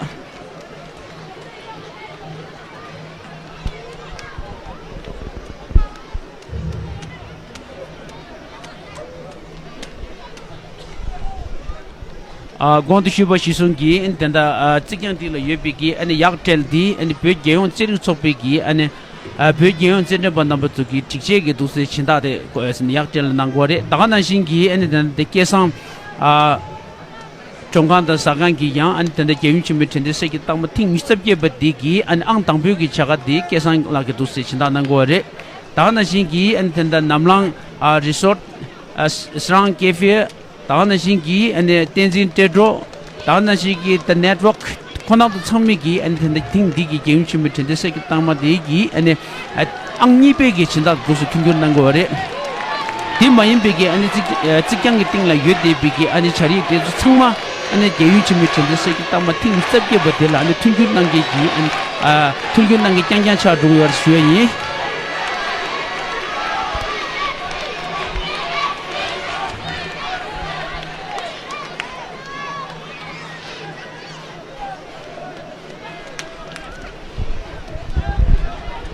ཨ་གོང་དུ་ཞུས་པ་གཞིར་བཟུང་གིས་དེ་འདྲ་ཨ་རྩིག་གྱང་འདི་ལ་ཡོད་པའི་གི་ཨ་ནི་ཡག་ཊེལ་འདི་ཨ་ནི་བོད་རྒྱལ་ཡོངས་རྩེད་རིགས་ཚོགས་པའི་གི་ཨ་ནི་ཨ་བོད་རྒྱལ་ཡོངས་རྩེད་འགྲན་པ་རྣམ་པ་ཚོ་གི་སྒྲིག་ཆས་ཀྱི་འདུག་སེ་སྦྱིན་བདག་དེ་ཨ་ནི་ཡག་ཊེལ་ལ་གནང་དགོས་རེད། ད་ག་ནང་བཞིན་གྱི་ཨ་ནི་དེ་འདྲ་དེ་སྐལ་བཟང་ཨ་མགྲོན་ཁང་དང་ཟ་ཁང་གིས་ཡང་ཨ་ནི་དེ་འདྲ་རྒྱལ་ཡུམ་ཆེན་མོའི་དྲན་རྟེན་གསེར་གྱི་རྟགས་མ་ཐེངས་ཉི་ཤུ་རྩ་བརྒྱད་པ་འདི་གི་ཨ་ནི་ཨང་དང་པོའི་གི་བྱ་དགའ་འདི་སྐལ་བཟང་ལགས་ཀྱིས་འདུག་སེ་སྦྱིན་བདག་གནང་དགོས་པ་རེད། ད་ག་ནང་བཞིན་གྱི་ཨ་ནི་དེ་འདྲ་ནམ་ལངས་ཨ་རི་སོར་ཨ་སི་རང་ཀེ་ཧྥེ། ད་ག་ནང་བཞིན་གྱི་ཨ་ནི་བསྟན་འཛིན་སྤྲེལ་གྲོགས། ད་ག་ནང་བཞིན་གྱི་The Network། ཁོང་རྣམ་ཚོ་ཚང་མས་ཀྱིས་ཨ་ནི་དེ་འདྲ་ཐེངས་འདི་གི་རྒྱལ་ཡུམ་ཆེན་མོའི་དྲན་རྟེན་གསེར་གྱི་རྟགས་མ་དེ་གི་ཨ་ནི་ཨ་ཨང་གཉིས་པའི་གི་སྦྱིན་བདག་འདུག་སེ་མཐུན་འགྱུར་གནང་དགོས་པ་རེད། དེ་མ་ཡིན་པའི་གི་ཨ་ནི་རྩིག་ཨ་རྩིག་གྱང་གི་སྟེང་ལ་ཡོད་བསྡད་པའི་གི་ཨ་ནི་བྱ་རིགས་དེ་ཚོ་ཚང་མ་ཨ་ནི་རྒྱལ་ཡུམ་ཆེན་མོའི་དྲན་རྟེན་གསེར་གྱི་རྟགས་མ་ཐེངས་ཉི་ཤུ་རྩ་བརྒྱད་པ་དེ་ལ་ཨ་ནི་མཐུན་འགྱུར་གནང་མཁན་གྱི་ཨ་ནི་ཨ་མཐུན་འགྱུར་གནང་མཁན་རྐྱང་རྐྱང་ཆགས་འགྲོ་གི་ཡོད་རེད་ཞུ་ཡ་ཡིན།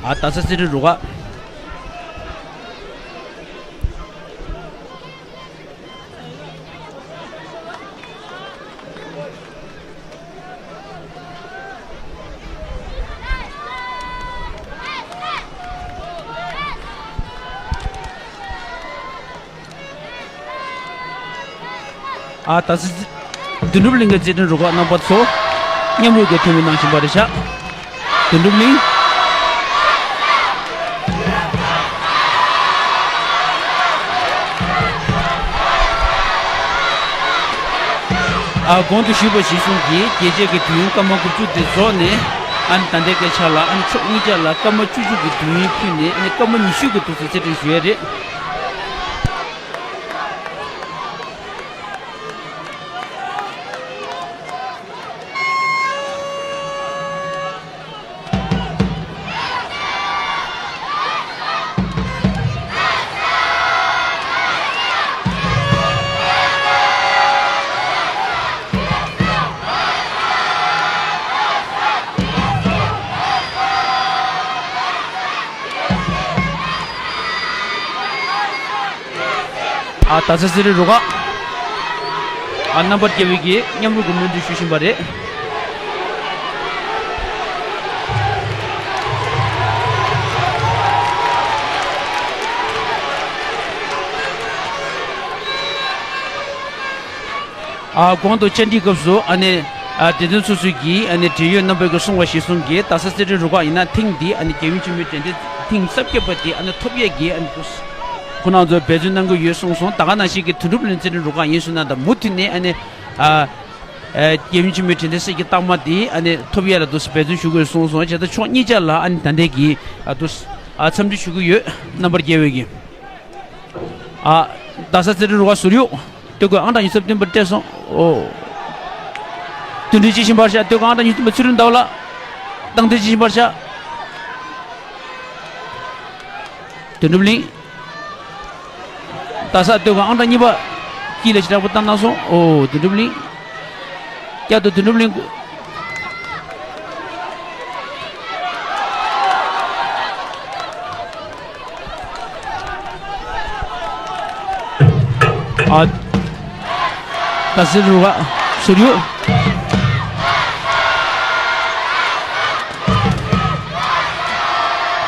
ཨ་རྡ་ས་རྩེད་འགྲན་རུ་ཁག་ཨ་རྡ་ས་དོན་གྲུབ་གླིང་གི་རྩེད་འགྲན་རུ་ཁག་རྣམ་པ་ཚོ་མཉམ་རུབ་ཀྱིས་ཐུགས་སྨོན་གནང་བཞིན་པ་རེད་ཤག་དོན་གྲུབ་གླིང་། ཨ་གོང་དུ་ཞུས་པ་གཞིར་བཟུང་གིས་རྒྱལ་རྩེད་ཀྱི་དུས་ཡུན་སྐར་མ་དགུ་བཅུ་དེ་རྫོགས་ནས་ཨ་ནི་ད་ལྟའི་སྐད་ཆ་ལ་ཨ་ནི་ཕྱོགས་གཉིས་ཆ་ལ་སྐར་མ་བཅུ་བཅུ་གི་དུས་ཡུན་ཕུལ་ནས་ཨ་ནི་སྐར་མ་ཉི་ཤུ་གི་ཐོག་ཏུ་རྩེད་འགྲན་ཞུ་ཡ་རེད། ཨ། རྡ་ས་གསེར་རི་རུ་ཁག་ཨ། རྣམ་པར་རྒྱལ་བའི་གི་མཉམ་རུབ་ཀྱི་སྨོན་འདུན་ཞུ་བཞིན་པ་རེད། ཨ། གོང་དུ་བཅར་འདྲིའི་སྐབས་སུ་ཨ་ནི། ཨ། དེ་དོན་སོ་སོའི་གི་ཨ་ནི་འབྲེལ་ཡོད་རྣམ་པ་གིས་གསུངས་པ་གཞིར་བཟུང་གིས་རྡ་ས་གསེར་རི་རུ་ཁག་ཡིན་ན་ཐེངས་འདི་ཨ་ནི་རྒྱལ་ཡོངས་ཆེན་མོའི་དྲན་རྟེན་ཐེངས་རྩ་བརྒྱད་པ་དེ་ཨ་ནི་ཐོབ་ཡས་ཀྱི་ཨ་ནི་ཁོང་རྣམ་ཚོས་འབད་བརྩོན་གནང་གི་ཡོད་གསུངས་སོང་། ད་ག་ནང་བཞིན་གྱི་དོན་གྲུབ་གླིང་གསེར་རི་རུ་ཁག་ཡིན་གསུངས་ན་ད་མུ་མཐུད་ནས་ཨ་ནི། ཨ། ཨ། རྒྱལ་ཡོངས་ཆེན་མོའི་དྲན་རྟེན་གསེར་གྱི་རྟགས་མ་དེ་ཨ་ནི་ཐོབ་ཡས་ལ་འདུག་སེ་འབད་བརྩོན་ཞུ་དགོས་གསུངས་སོང་། བྱས་ཙང་ཕྱོགས་གཉིས་ཆ་ལ་ཨ་ནི་ད་ལྟའི་གི་ཨ་འདུག་སེ་ཨ་འཚམས་འདྲི་ཞུ་གི་ཡོད། རྣམ་པར་རྒྱལ་བའི་གི། ཨ། རྡ་ས་གསེར་རི་རུ་ཁག་ཟུར་དབྱུག་སྟོད་གོས་ཨང་གྲངས་ཉི་ཤུ་རྩ་བདུན་པ་སྤྲད་སོང་། ཨོ། བདུན་ཁྲི་གཅིག་ཤིང་བར་ཤ་སྟོད་གོས་ཨང་གྲངས་ཉི་ཤུ་རྩ་བདུན་པ་ཚུལ་ཁྲིམས་ཟླ་བ་ལགས། རྟགས་མཚན་གཅིག་ཤིང་བར་ཤ། དོན་གྲུབ་གླིང་། རྡ་ས་སྟོད་གོས་ཨང་གྲངས་གཉིས་པ། དཀྱིལ་ལ་ཞེ་དྲག་པོ་བཏང་གནང་སོང་། ཨོ། དོན་གྲུབ་གླིང་། བསྐྱར་དུ་དོན་གྲུབ་གླིང་། ཨ། རྡ་ས་གསེར་རི་རུ་ཁག་ཟུར་དབྱུག་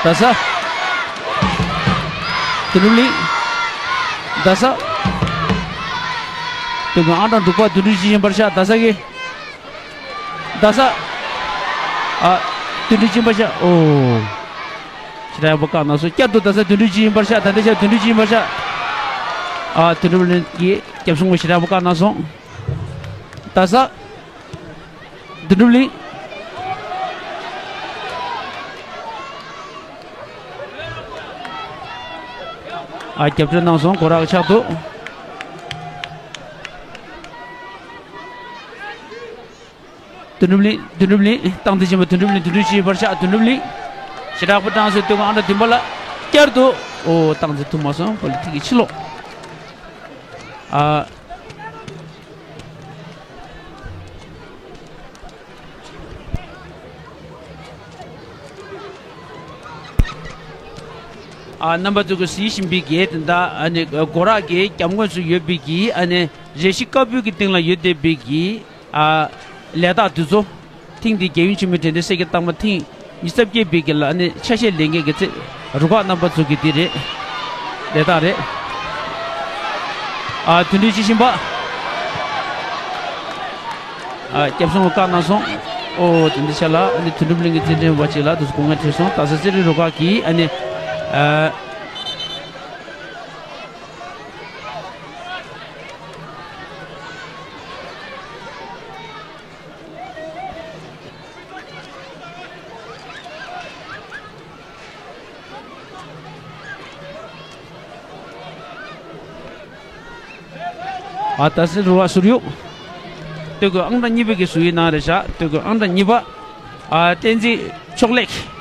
རྡ་ས། དོན་གྲུབ་གླིང་། རྡ་ས། དོན་གྲུབ་ཨང་གྲངས་དྲུག་པ་དོན་གྲུབ་གཅིག་ཤིང་བར་ཤ་རྡ་ས་གི། རྡ་ས། ཨ། དོན་གྲུབ་གཅིག་ཤིང་བར་ཤ། ཨོ། ཞེ་དྲག་ཡག་པོ་བཀག་གནང་སོང་། བསྐྱར་དུ་རྡ་ས་དོན་གྲུབ་གཅིག་ཤིང་བར་ཤ། ད་ལྟའི་ཆར་དོན་གྲུབ་གཅིག་ཤིང་བར་ཤ། ཨ། དོན་གྲུབ་གླིང་གིས་རྒྱབ་སྲུང་ཞེ་དྲག་ཡག་པོ་བཀག་གནང་སོང་། རྡ་ས། དོན་གྲུབ་གླིང་། ཨ། རྒྱབ་སྐྱོར་གནང་སོང་། སྒོ་ར་གི་ཕྱག་ཏུ། དོན་གྲུབ་གླིང་། དོན་གྲུབ་གླིང་། རྟགས་མཚན་ཆེན་པོ་དོན་གྲུབ་གླིང་། དོན་གྲུབ་གཅིག་ཤིང་བར་ཤ་དོན་གྲུབ་གླིང་། ཞེ་དྲག་པོ་བཏང་སོང་། སྟོད་གོས་ཨང་གྲངས་བདུན་པ་ལ་བསྐྱར་དུ། ཨོ། རྟགས་མཚན་ཐུབ་མ་སོང་། གོ་ལའི་ཐིག་གི་ཕྱི་ལོགས། ཨ། ཨ། རྣམ་པ་ཚོ་གིས་གཟིགས་བཞིན་པའི་གི་དེ་འདྲ་ཨ་ནི་སྒོ་ར་གི་རྒྱབ་ངོས་སུ་ཡོད་པའི་གི་ཨ་ནི་རས་གཞི་དཀར་པོའི་གི་སྟེང་ལ་ཡོད་བསྡད་པའི་གི། ཨ། ལས་རྟགས་འདི་ཚོ། ཐེངས་འདིའི་རྒྱལ་ཡོངས་ཆེན་མོའི་དྲན་རྟེན་གསེར་གྱི་རྟགས་མ་ཐེངས་ཉི་ཤུ་རྩ་བརྒྱད་པའི་གི་ལ་ནི་ཆ་ཤས་ལེན་མཁན་གྱི་ཚེ་རུ་ཁག་རྣམ་པ་ཚོ་གི་འདི་རེད། ལས་རྟགས་རེད། ཨ། དོན་གྲུབ་གཅིག་ཤིང་བར། ཨ། རྒྱབ་སྲུང་བཀག་གནང་སོང་། ཨོ། དེ་འདི་ཆ་ལ་ཨ་ནི་དོན་གྲུབ་གླིང་གི་རྩེད་འགྲན་པ་ཅིག་ལ་དུ་སྒོ་ང་ཁྲིད་སོང་། རྡ་ས་གསེར་རི་རུ་ཁག་གིས་ཨ་ནི། ཨ། ཨ། རྡ་ས་གསེར་རི་རུ་ཁག་ཟུར་དབྱུག་སྟོད་གོས་ཨང་གྲངས་གཉིས་པའི་གི་ཟུར་དབྱུག་གནང་རེད་ཤག་སྟོད་གོས་ཨང་གྲངས་གཉིས་པ། ཨ། བསྟན་འཛིན་མཆོག་ལེགས།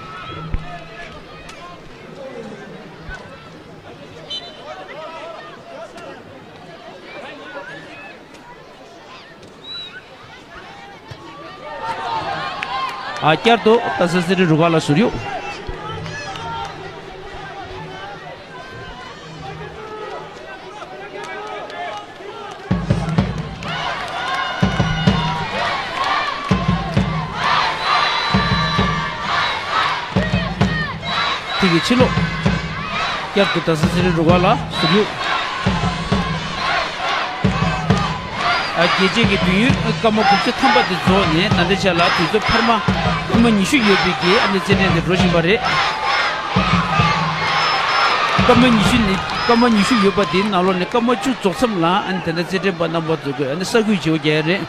ཨ། བསྐྱར་དུ་རྡ་ས་གསེར་རི་རུ་ཁག་ལ་ཟུར་དབྱུག་དེ་གི་ཕྱི་ལོགས། བསྐྱར་དུ་རྡ་ས་གསེར་རི་རུ་ཁག་ལ་ཟུར་དབྱུག་ཨ། རྒྱལ་སྤྱིའི་གི་དུས་ཡུན་སྐར་མ་དགུ་བཅུ་ཐམ་པ་དེ་རྫོགས་ནས་ད་ལྟའི་ཆ་ལ་དུས་ཚོད་འཕར་མ་སྐར་མ་ཉི་ཤུ་ཡོད་པའི་གི་ཨ་ནི་རྩེད་འགྲན་དེ་འགྲོ་བཞིན་པ་རེད། སྐར་མ་ཉི་ཤུ་ནས་སྐར་མ་ཉི་ཤུ་ཡོད་པ་དེའི་ནང་ལོགས་ནས་སྐར་མ་བཅུ་རྫོགས་མཚམས་ལ་ཨ་ནི་ད་ལྟ་རྩེད་འགྲན་པ་རྣམ་པ་ཚོ་གི་ཨ་ནི་ས་ཁུལ་བརྗེ་པོ་རྒྱག་ཡ་རེད།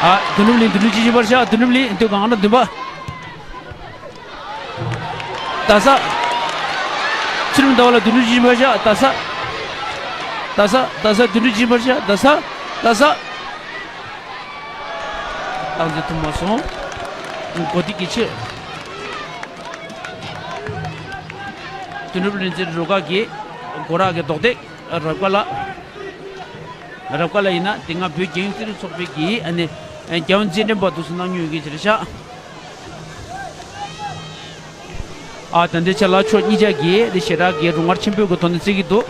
ཨ། དོན་གྲུབ་གླིང་། དོན་གྲུབ་གཅིག་ཤིང་བར་ཤ་དོན་གྲུབ་གླིང་། སྟོད་གོས་ཨང་གྲངས་བདུན་པ། རྡ་ས། ཚུལ་ཁྲིམས་ཟླ་བ་ལགས། དོན་གྲུབ་གཅིག་ཤིང་བར་ཤ་རྡ་ས། རྡ་ས། རྡ་ས། དོན་གྲུབ་གཅིག་ཤིང་བར་ཤ་རྡ་ས། རྡ་ས། རྟགས་མཚན་ཐུབ་མ་སོང་། གོ་ཐིག་གི་ཕྱིར། དོན་གྲུབ་གླིང་གསེར་རི་རུ་ཁག་གི་སྒོ་ར་གི་རྡོག་རྡེག་རབ་དགའ་ལགས། རབ་དཀར་ལ་ཡིན་ན་དེ་སྔ་བོད་རྒྱལ་ཡོངས་རྩེད་རིགས་ཚོགས་པའི་གི་ཨ་ནི་རྒྱལ་ཡོངས་རྩེད་འགྲན་པ་དུ་སུ་གནང་མྱོང་ཡོད་ཀྱི་ཅི་རེད་ཤག་ཨ་ད་ལྟའི་ཆ་ལ་ཕྱོགས་གཉིས་ཆ་གི་དེ་ཞེ་དྲག་གི་རུ་ངར་ཆེན་པོའི་གི་ཐོག་ནས་རྩེད་ཀྱི་འདུག་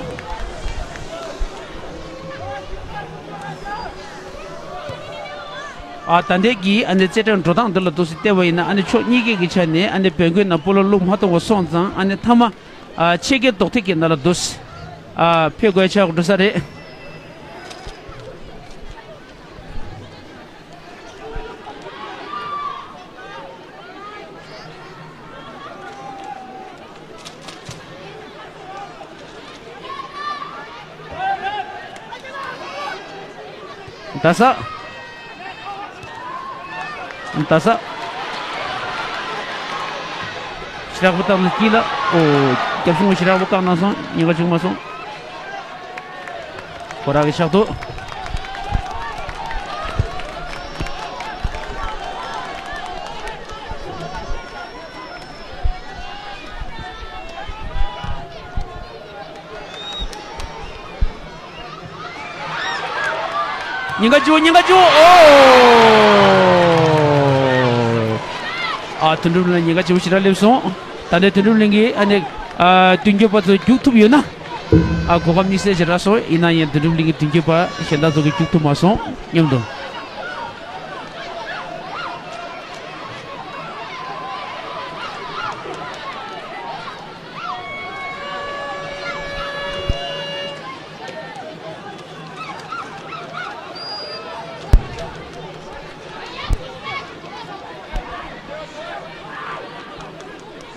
ཨ་ད་ལྟའི་གི་ཨ་ནི་རྩེད་འགྲན་འགྲོ་སྟངས་འདི་ལ་འདུག་སེ་བལྟས་པ་ཡིན་ན་ཨ་ནི་ཕྱོགས་གཉིས་ཀའི་གི་ཆ་ནས་ཨ་ནི་བོད་གོས་ནང་སྤོ་ལོ་བླུགས་མ་ཐུབ་པ་སོང་ཙང་ཨ་ནི་མཐའ་མ་ཨ་ཆེད་མཁས་རྡོག་ཐེག་གི་ནང་ལ་འདུག་སེ་ཨ་ཕེབས་དགོས་ཆགས་འགྲོ་ས་རེད། ད་ས། ད་ས། ཞེ་དྲག་པོ་བཏང་ན་སྐྱིད་ལ། ཨོ། རྒྱབ་ཤུགས་ཞེ་དྲག་པོ་བཀག་ན་སོང་། ཉེན་ཁ་བྱུང་མ་སོང་། ཁོ་རང་གི་ཤག་ཏུ། ཉེན་ཁ་བྱུང་། ཉེན་ཁ་བྱུང་། ཨོ། ཨ་དོན་གྲུབ་ལ་ཉེན་ཁ་ཆེན་པོ་ཞེ་དྲག་སླེབས་སོང་། ད་ལྟའི་དོན་གྲུབ་གླིང་གི་ཨ་ནི་ཨ་མདུན་སྐྱོད་པ་ཚོ་རྒྱུག་ཐུབ་ཡོད་ན། ཨ་གོ་སྐབས་དམིགས་བསལ་ཞེ་དྲག་སོང་། ཡིན་ན་ཡང་དོན་གྲུབ་གླིང་གི་མདུན་སྐྱོད་པ་གཞན་དག་ཚོ་གིས་རྒྱུག་ཐུབ་མ་སོང་སྙམ་དུ།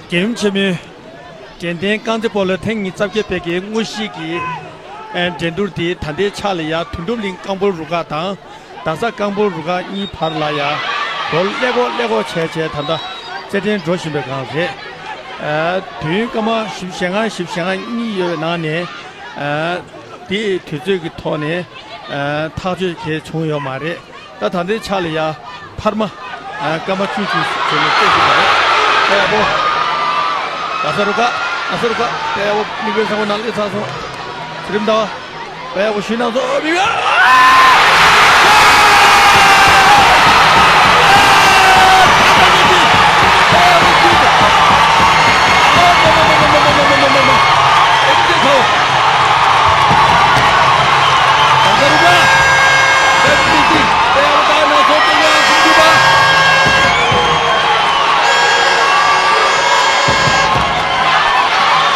རྒྱལ་ཡུམ་ཆེན་མོའི་དྲན་རྟེན་རྐང་རྩེད་སྤོ་ལོ་ཐེངས་ཉི་ཤུ་རྩ་བརྒྱད་པའི་གི་དངོས་གཞི་གི་ཨེ་འགྲན་བསྡུར་དེ་ད་ལྟའི་ཆ་ལ་ཡ་དོན་གྲུབ་གླིང་རྐང་སྤོལ་རུ་ཁག་དང་རྡ་ས་རྐང་སྤོལ་རུ་ཁག་གཉིས་བར་ལ་ཡ་གོལ་ཀླད་ཀོར་ཀླད་ཀོར་བྱས་བྱས་ད་ལྟ་རྩེད་འགྲན་འགྲོ་བཞིན་པའི་སྒང་རེད། ཨ་དུས་ཡུན་སྐར་མ་བཞི་བཅུ་ཞེ་ལྔ་བཞི་བཅུ་ཞེ་ལྔ་གཉིས་ཡོད་པའི་ནང་ནས་ཨ་དེའི་དུས་ཚོད་ཀྱི་ཐོག་ནས་ཨ་ཐག་གཅོད་གང་ཡང་བྱུང་ཡོད་མ་རེད། ད་ད་ལྟའི་ཆ་ལ་ཡ་འཕར་མ་ཨ་སྐར་མ་བཅུ་གཅིག་བྱས་ནས་རྩེད་བཞིན་པ་རེད། དཔེ་ཡག་པོ། རྡ་ས་རུ་ཁག་རྡ་ས་རུ་ཁག་དཔེ་ཡག་པོ། མིག་དཔེ་བཟང་པོ་ནང་སླེབས་ཚར་སོང་། ཚེ་རིང་ཟླ་བ། དཔེ་ཡག་པོ་ཞུས་གནང་སོང་། མིག་དཔེ།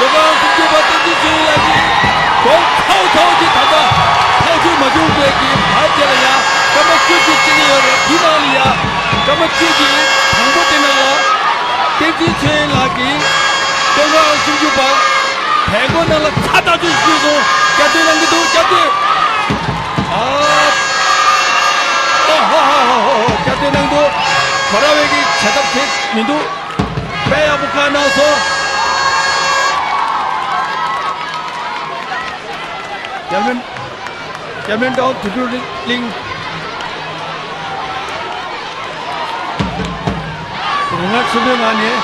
ཀྲུང་དབྱང་སྲུང་སྐྱོབ་པ་བསྟན་འཛིན་ཆོས་དབྱིངས་ལགས་ཀྱིས་གོལ་ཚ་བོ་ཚ་བོ་ཅིག་ད་ལྟ་ཐག་གཅོད་མ་བྱུང་བའི་གི་བར་དེ་ལ་ཡ་སྐར་མ་བཅུ་གཅིག་རྩེ་གི་ཡོད་རེད། དེའི་ནང་ལ་ཡ་སྐར་མ་བཅུ་གཅིག་དང་པོ་དེ་ནང་ལ་བསྟན་འཛིན་ཆོས་དབྱིངས་ལགས་ཀྱིས་ཀྲུང་དབྱང་སྲུང་སྐྱོབ་པ་བལ་སྒོ་ནང་ལ་ཚ་ཐག་ཆོད་ཞུས་སོང་། བསྐྱར་ཟློས་གནང་གི་འདུག་བསྐྱར་ཟློས། ཨ། ཨ་ཧ་ཧ་ཧ་ཧ། བསྐྱར་ཟློས་གནང་འདུག་གོ་ར་བའི་གི་བྱེད་ཐབས་དེ་མི་འདུག་དཔེ་ཡག་པོ་བཀག་གནང་སོང་། ཀེལ་མན། ཀེལ་མན་ཊའུན་དོན་གྲུབ་གླིང་། རུ་ངར་ཆེན་པོའི་ངང་ནས་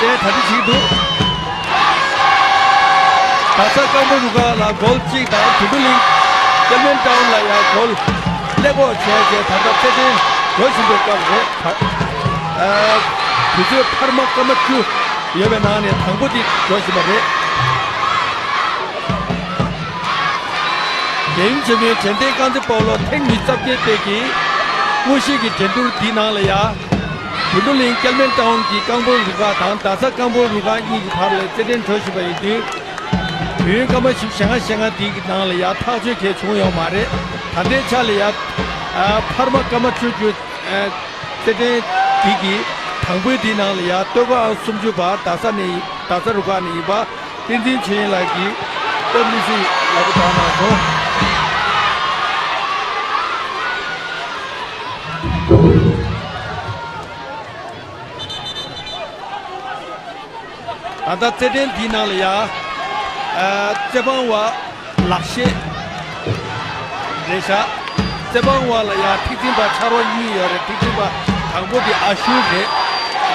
རྩེད་གྲ་སྒྲིག་བྱེད་ཀྱི་འདུག་རྡ་ས་རྐང་སྤོལ་རུ་ཁག་ལ་གོལ་གཅིག་དང་དོན་གྲུབ་གླིང་ཀེལ་མན་ཊའུན་ལ་ཡང་གོལ་ཀླད་ཀོར་བྱས་རྗེས་ད་ལྟ་རྩེད་འགྲན་འགྲོ་བཞིན་པའི་སྐབས་རེད། ཨ། དུས་ཚོད་འཕར་མ་སྐར་མ་བཅུ་ཡོད་པའི་ནང་ནས་དང་པོ་དེ་འགྲོ་བཞིན་པ་རེད། རྒྱལ་ཡུམ་ཆེན་མོའི་དྲན་རྟེན་རྐང་རྩེད་སྤོ་ལོ་ཐེངས་ཉི་ཤུ་རྩ་བརྒྱད་པའི་གི་དངོས་གཞི་གི་འགྲན་བསྡུར་འདིའི་ནང་ལ་ཡ། དོན་གྲུབ་གླིང་ཀེལ་མན་ཊའུན་གྱི་རྐང་སྤོལ་རུ་ཁག་དང་རྡ་ས་རྐང་སྤོལ་རུ་ཁག་གཉིས་ཀྱི་བར་ལ་རྩེད་འགྲན་འགྲོ་བཞིན་པ་ཡིན་དུས། དུས་ཡུན་སྐར་མ་བཞི་བཅུ་ཞེ་ལྔ་ཞེ་ལྔ་འདི་གི་ནང་ལ་ཡ་ཐག་གཅོད་གང་ཡང་བྱུང་ཡོད་མ་རེད། ད་ལྟའི་ཆ་ལ་ཡ། ཨ། འཕར་མ་སྐར་མ་བཅུ་བཅུ། ཨ། རྩེད་འགྲན་འདི་གི་དང་པོའི་འདིའི་ནང་ལ་ཡ་སྟོད་ཁ་ཨང་སུམ་ཅུ་པ་རྡ་ས་ནས་རྡ་ས་རུ་ཁག་ནས་ཡིན་པ། བསྟན་འཛིན་ཆོས་དབྱིངས་ལགས་ཀྱིས་སྟབས་མི་སྲིད་ཡག་པོ་བཏང་གནང་སོང་། ད་ལྟ་རྩེད་འགྲན་འདིའི་ནང་ལ་ཡ། ཨ། རྩེད་འབང་བ་ལག་ཤེས་རེད་ཤག་རྩེད་འབང་བ་ལ་ཡ་མཁྲེགས་འཛིན་པ་ཕྱག་རོགས་གཉིས་ཡོད་རེད། མཁྲེགས་འཛིན་པ་དང་པོ་དེ་ཨ་ཤུ་རེད།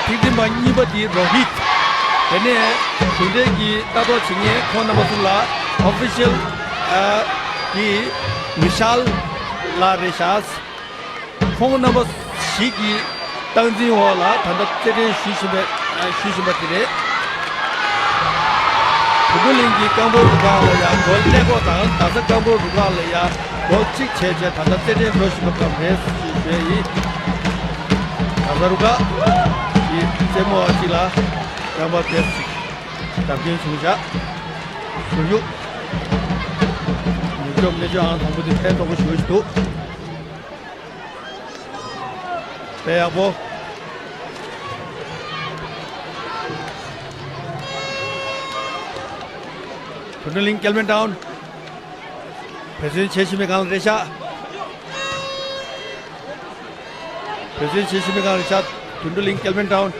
མཁྲེགས་འཛིན་པ་གཉིས་པ་དེ་རོ་ཧིད། དེ་ནས་གཞུང་འབྲེལ་གྱི་ལྟ་རྟོག་བྱེད་མཁན་ཁོང་རྣམ་པ་ཚོ་ལ་ཨོ་ཕི་ཤལ། ཨ། དེ་ཝི་ཤཱལ། ལགས་རེད་ཤག་ཁོང་རྣམ་པ་ཞིག་གིས་སྟངས་འཛིན་འོག་ལ་ད་ལྟ་རྩེད་འགྲན་ཞུ་བཞིན་པའི་ཞུ་བཞིན་པ་དེ་རེད། དུད་འགྲོ་གླིང་གི་རྐང་སྤོལ་རུ་ཁག་ལ་ཡང་གོལ་ཀླད་ཀོར་དང་རྡ་ས་རྐང་སྤོལ་རུ་ཁག་ལ་ཡང་གོལ་གཅིག་བྱས་རྗེས་ད་ལྟ་རྩེད་འགྲན་འགྲོ་བཞིན་པ་ཙམ་རེད་ཞེས་ཞུ་ཡ་ཡིན། རྡ་ས་རུ་ཁག་གི་རྩེད་མོ་བ་གཅིག་ལ་རྐང་པ་བེབས་ཤིག་བརྡབ་སྐྱོན་བྱུང་བཞག་ཟུར་གཡུག་ཉུག་ཀྱོག་ཀླད་ཀྱོག་ཨང་དང་པོ་དེ་ཕན་ཐོགས་པོ་ཞུ་བཞིན་འདུག་དཔེ་ཡག་པོ། དུད་འགྲོ་གླིང་ཀེལ་མན་ཏའུན། འབད་བརྩོན་བྱེད་བཞིན་པའི་སྒང་ལ་རེད་ཤག་འབད་བརྩོན་བྱེད་བཞིན་པའི་སྒང་ལ་རེད་ཤག་དུད་འགྲོ་གླིང་ཀེལ་མན་ཏའུན།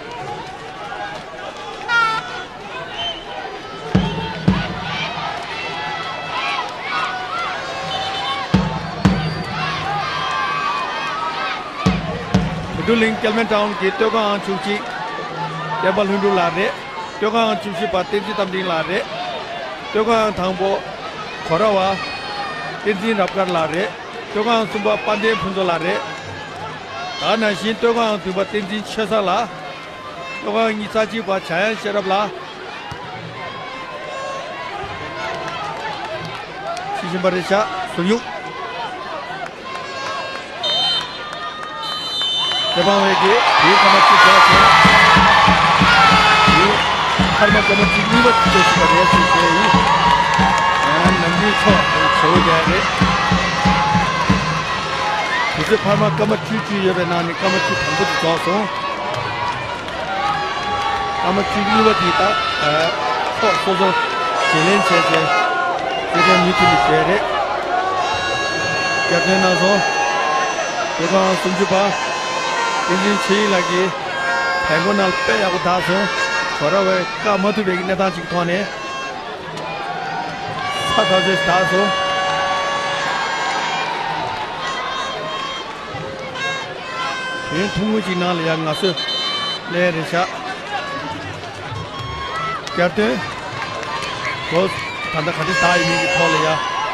དུད་འགྲོ་གླིང་ཀེལ་མན་ཏའུན་གྱི་སྟོད་ཁ་ཨང་བཅུ་གཅིག་བསྟན་པ་ལྷུན་གྲུབ་ལགས་རེད། སྟོད་ཁ་ཨང་བཅུ་བཞི་པ་བསྟན་འཛིན་རྟ་མགྲིན་ལགས་རེད། སྟོད་ཁ་ཨང་དང་པོ་གོ་ར་བ་བསྟན་འཛིན་རབ་དཀར་ལགས་རེད། སྟོད་ཁ་ཨང་གསུམ་པ་དཔལ་ལྡན་ཕུན་ཚོགས་ལགས་རེད། ད་ནང་བཞིན་སྟོད་ཁ་ཨང་བདུན་པ་བསྟན་འཛིན་ཆོས་བཟང་ལགས། སྟོད་ཁ་ཨང་གཉིས་རྩ་གཅིག་པ་བྱ་ཡང་ཤེས་རབ་ལགས། ཤི་བཞིན་པ་རེད་ཤག་ཟུར་གཡུག་རྩེད་དཔང་བས་ཀྱིས་དེའི་སྐར་མ་གཅིག་བཞག་སོང་། དེའི་སྐར་མ་སྐར་མ་གཅིག་གཉིས་པ་གཅིག་བྱས་ཟིན་པ་རེད་ཟེར་བཤད་ཡིན། ཡང་ནམ་རྒྱུན་ཚོགས་བྱེའུ་རྒྱག་རེད། དུས་ཚོད་འཕར་མ་སྐར་མ་བཅུ་བཅུ་ཡོད་པའི་ནང་ནས་སྐར་མ་བཅུ་དང་པོ་དེ་རྫོགས་སོང་། སྐར་མ་བཅུ་གཉིས་པ་དེ་དག་ཚོགས་སོ་སོ་བརྗེ་ལེན་བྱས་རྗེས་རྩེད་འགྲན་མུ་མཐུད་ནས་བྱས་རེད། བསྐྱར་ཟློས་གནང་སོང་། སྟོད་ཁ་ཨང་སུམ་ཅུ་པ་བསྟན་འཛིན་ཆོས་དབྱིངས་ལགས་ཀྱིས་བལ་མགོ་ནང་དཔེ་ཡག་པོ་བདའ་སོང་། གོ་ར་བས་བཀག་མ་ཐུབ་པའི་གནས་སྟངས་ཅིག་ཐོག་ནས་ས་ཐག་ཆོད་བདའ་སོང་། དུས་ཡུན་ཐུང་ངུ་ཅིག་ནང་ལ་ཡང་ངལ་གསོ་ལེན་རེད་ཤག་བསྐྱར་ཟློས། གོ་ད་ལྟ་ག་འདྲ་བདའ་ཡིན་མིན་གྱི་ཐོག་ལ་ཡང་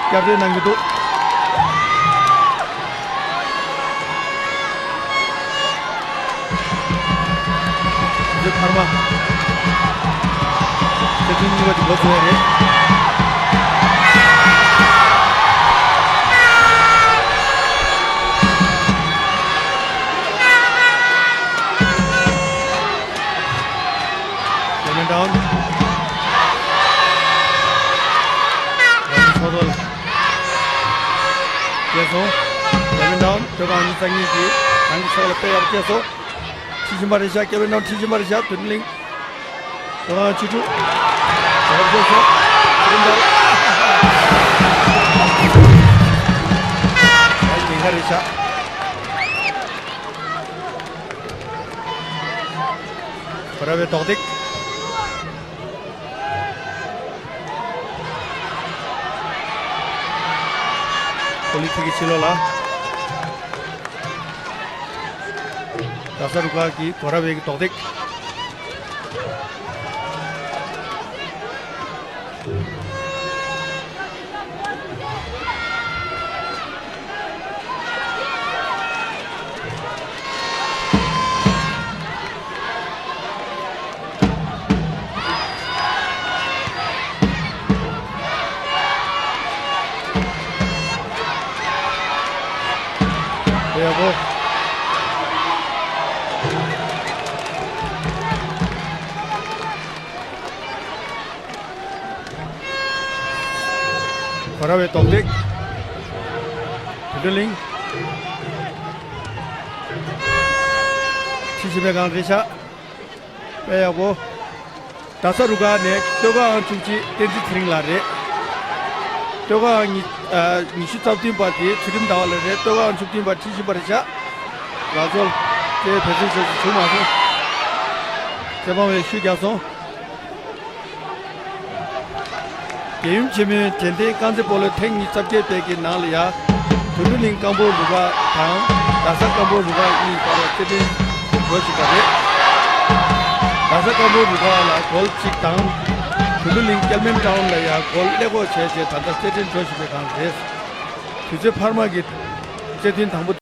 བསྐྱར་ཟློས་གནང་གི་འདུག་འདི་འཕར་མ། རྩེད་ཐེངས་གཉིས་པ་དེ་འགོ་ཚུགས་ཡ་རེད། ལེ་མན་ཏའུན། རང་གི་ཚོགས་གཙོ་ལ་སྐྱེལ་སོང་། ལེ་མན་ཏའུན་སྟོད་ཁ་ཨང་གཉིས་རྩ་གཉིས་ཀྱིས་རང་གི་ཕྱོགས་ལ་དཔེ་ཡག་པོ་སྐྱེལ་སོང་། ཁྲིད་བཞིན་པ་རེད་ཤག་ཀེ་བེན་ནོ་ཁྲིད་བཞིན་པ་རེད་ཤག་དུད་འགྲོ་གླིང་། སྟོད་ཁ་ཨང་བཅུ་དྲུག་བྱ་བ་བྱས་སོང་། ཨ་ཉེན་ཁ་རེད་ཤག་གོ་ར་བའི་རྡོག་ཐིག་ཀོ་ལི་ཐིག་གི་ཕྱི་ལོགས་ལ། རྡ་ས་རུ་ཁག་གི་གོ་ར་བའི་གི་རྡོག་ཐིག་ཡག་པོ། གོ་ར་བའི་རྡོག་ཐིག་དུད་འགྲོ་གླིང་། ཁྲིད་བཞིན་པའི་སྒང་རེད་ཤག་དཔེ་ཡག་པོ། རྡ་ས་རུ་ཁག་ནས་སྟོད་ཁ་ཨང་བཅུ་གཅིག་བསྟན་འཛིན་ཚེ་རིང་ལགས་རེད། སྟོད་ཁ་ཨང་ཉི་ཨ་ཉི་ཤུ་རྩ་བདུན་པ་དེ་ཚུལ་ཁྲིམས་ཟླ་བ་ལགས་རེད། སྟོད་ཁ་ཨང་བཅུ་བདུན་པ་ཁྲིད་བཞིན་པ་རེད་ཤག་ལག་འཛོལ་དེ་བེད་སྤྱོད་བྱེད་རྒྱུ་བྱུང་མ་སོང་། རྩེད་དཔང་བས་ཤུགས་རྒྱག་སོང་། རྒྱལ་ཡུམ་ཆེན་མོའི་དྲན་རྟེན་རྐང་རྩེད་སྤོ་ལོ་ཐེངས་ཉི་ཤུ་རྩ་བརྒྱད་པའི་གི་ནང་ལ་ཡ། དུད་འགྲོ་གླིང་རྐང་སྤོལ་རུ་ཁག་དང་རྡ་ས་རྐང་སྤོལ་རུ་ཁག་གཉིས་བར་ལ་རྩེད་འགྲན་འགྲོ་བཞིན་པ་རེད། རྡ་ས་རྐང་སྤོལ་རུ་ཁག་ལ་གོལ་གཅིག་དང་། དུད་འགྲོ་གླིང་ཀེལ་མན་ཊའུན་ལ་ཡ་གོལ་ཀླད་ཀོར་བྱས་རྗེས་ད་ལྟ་རྩེད་འགྲན་འགྲོ་བཞིན་པའི་སྒང་རེད། དུས་ཚོད་འཕར་མ་གི་ བཅའ་ཁྲིམས་དང་པོ་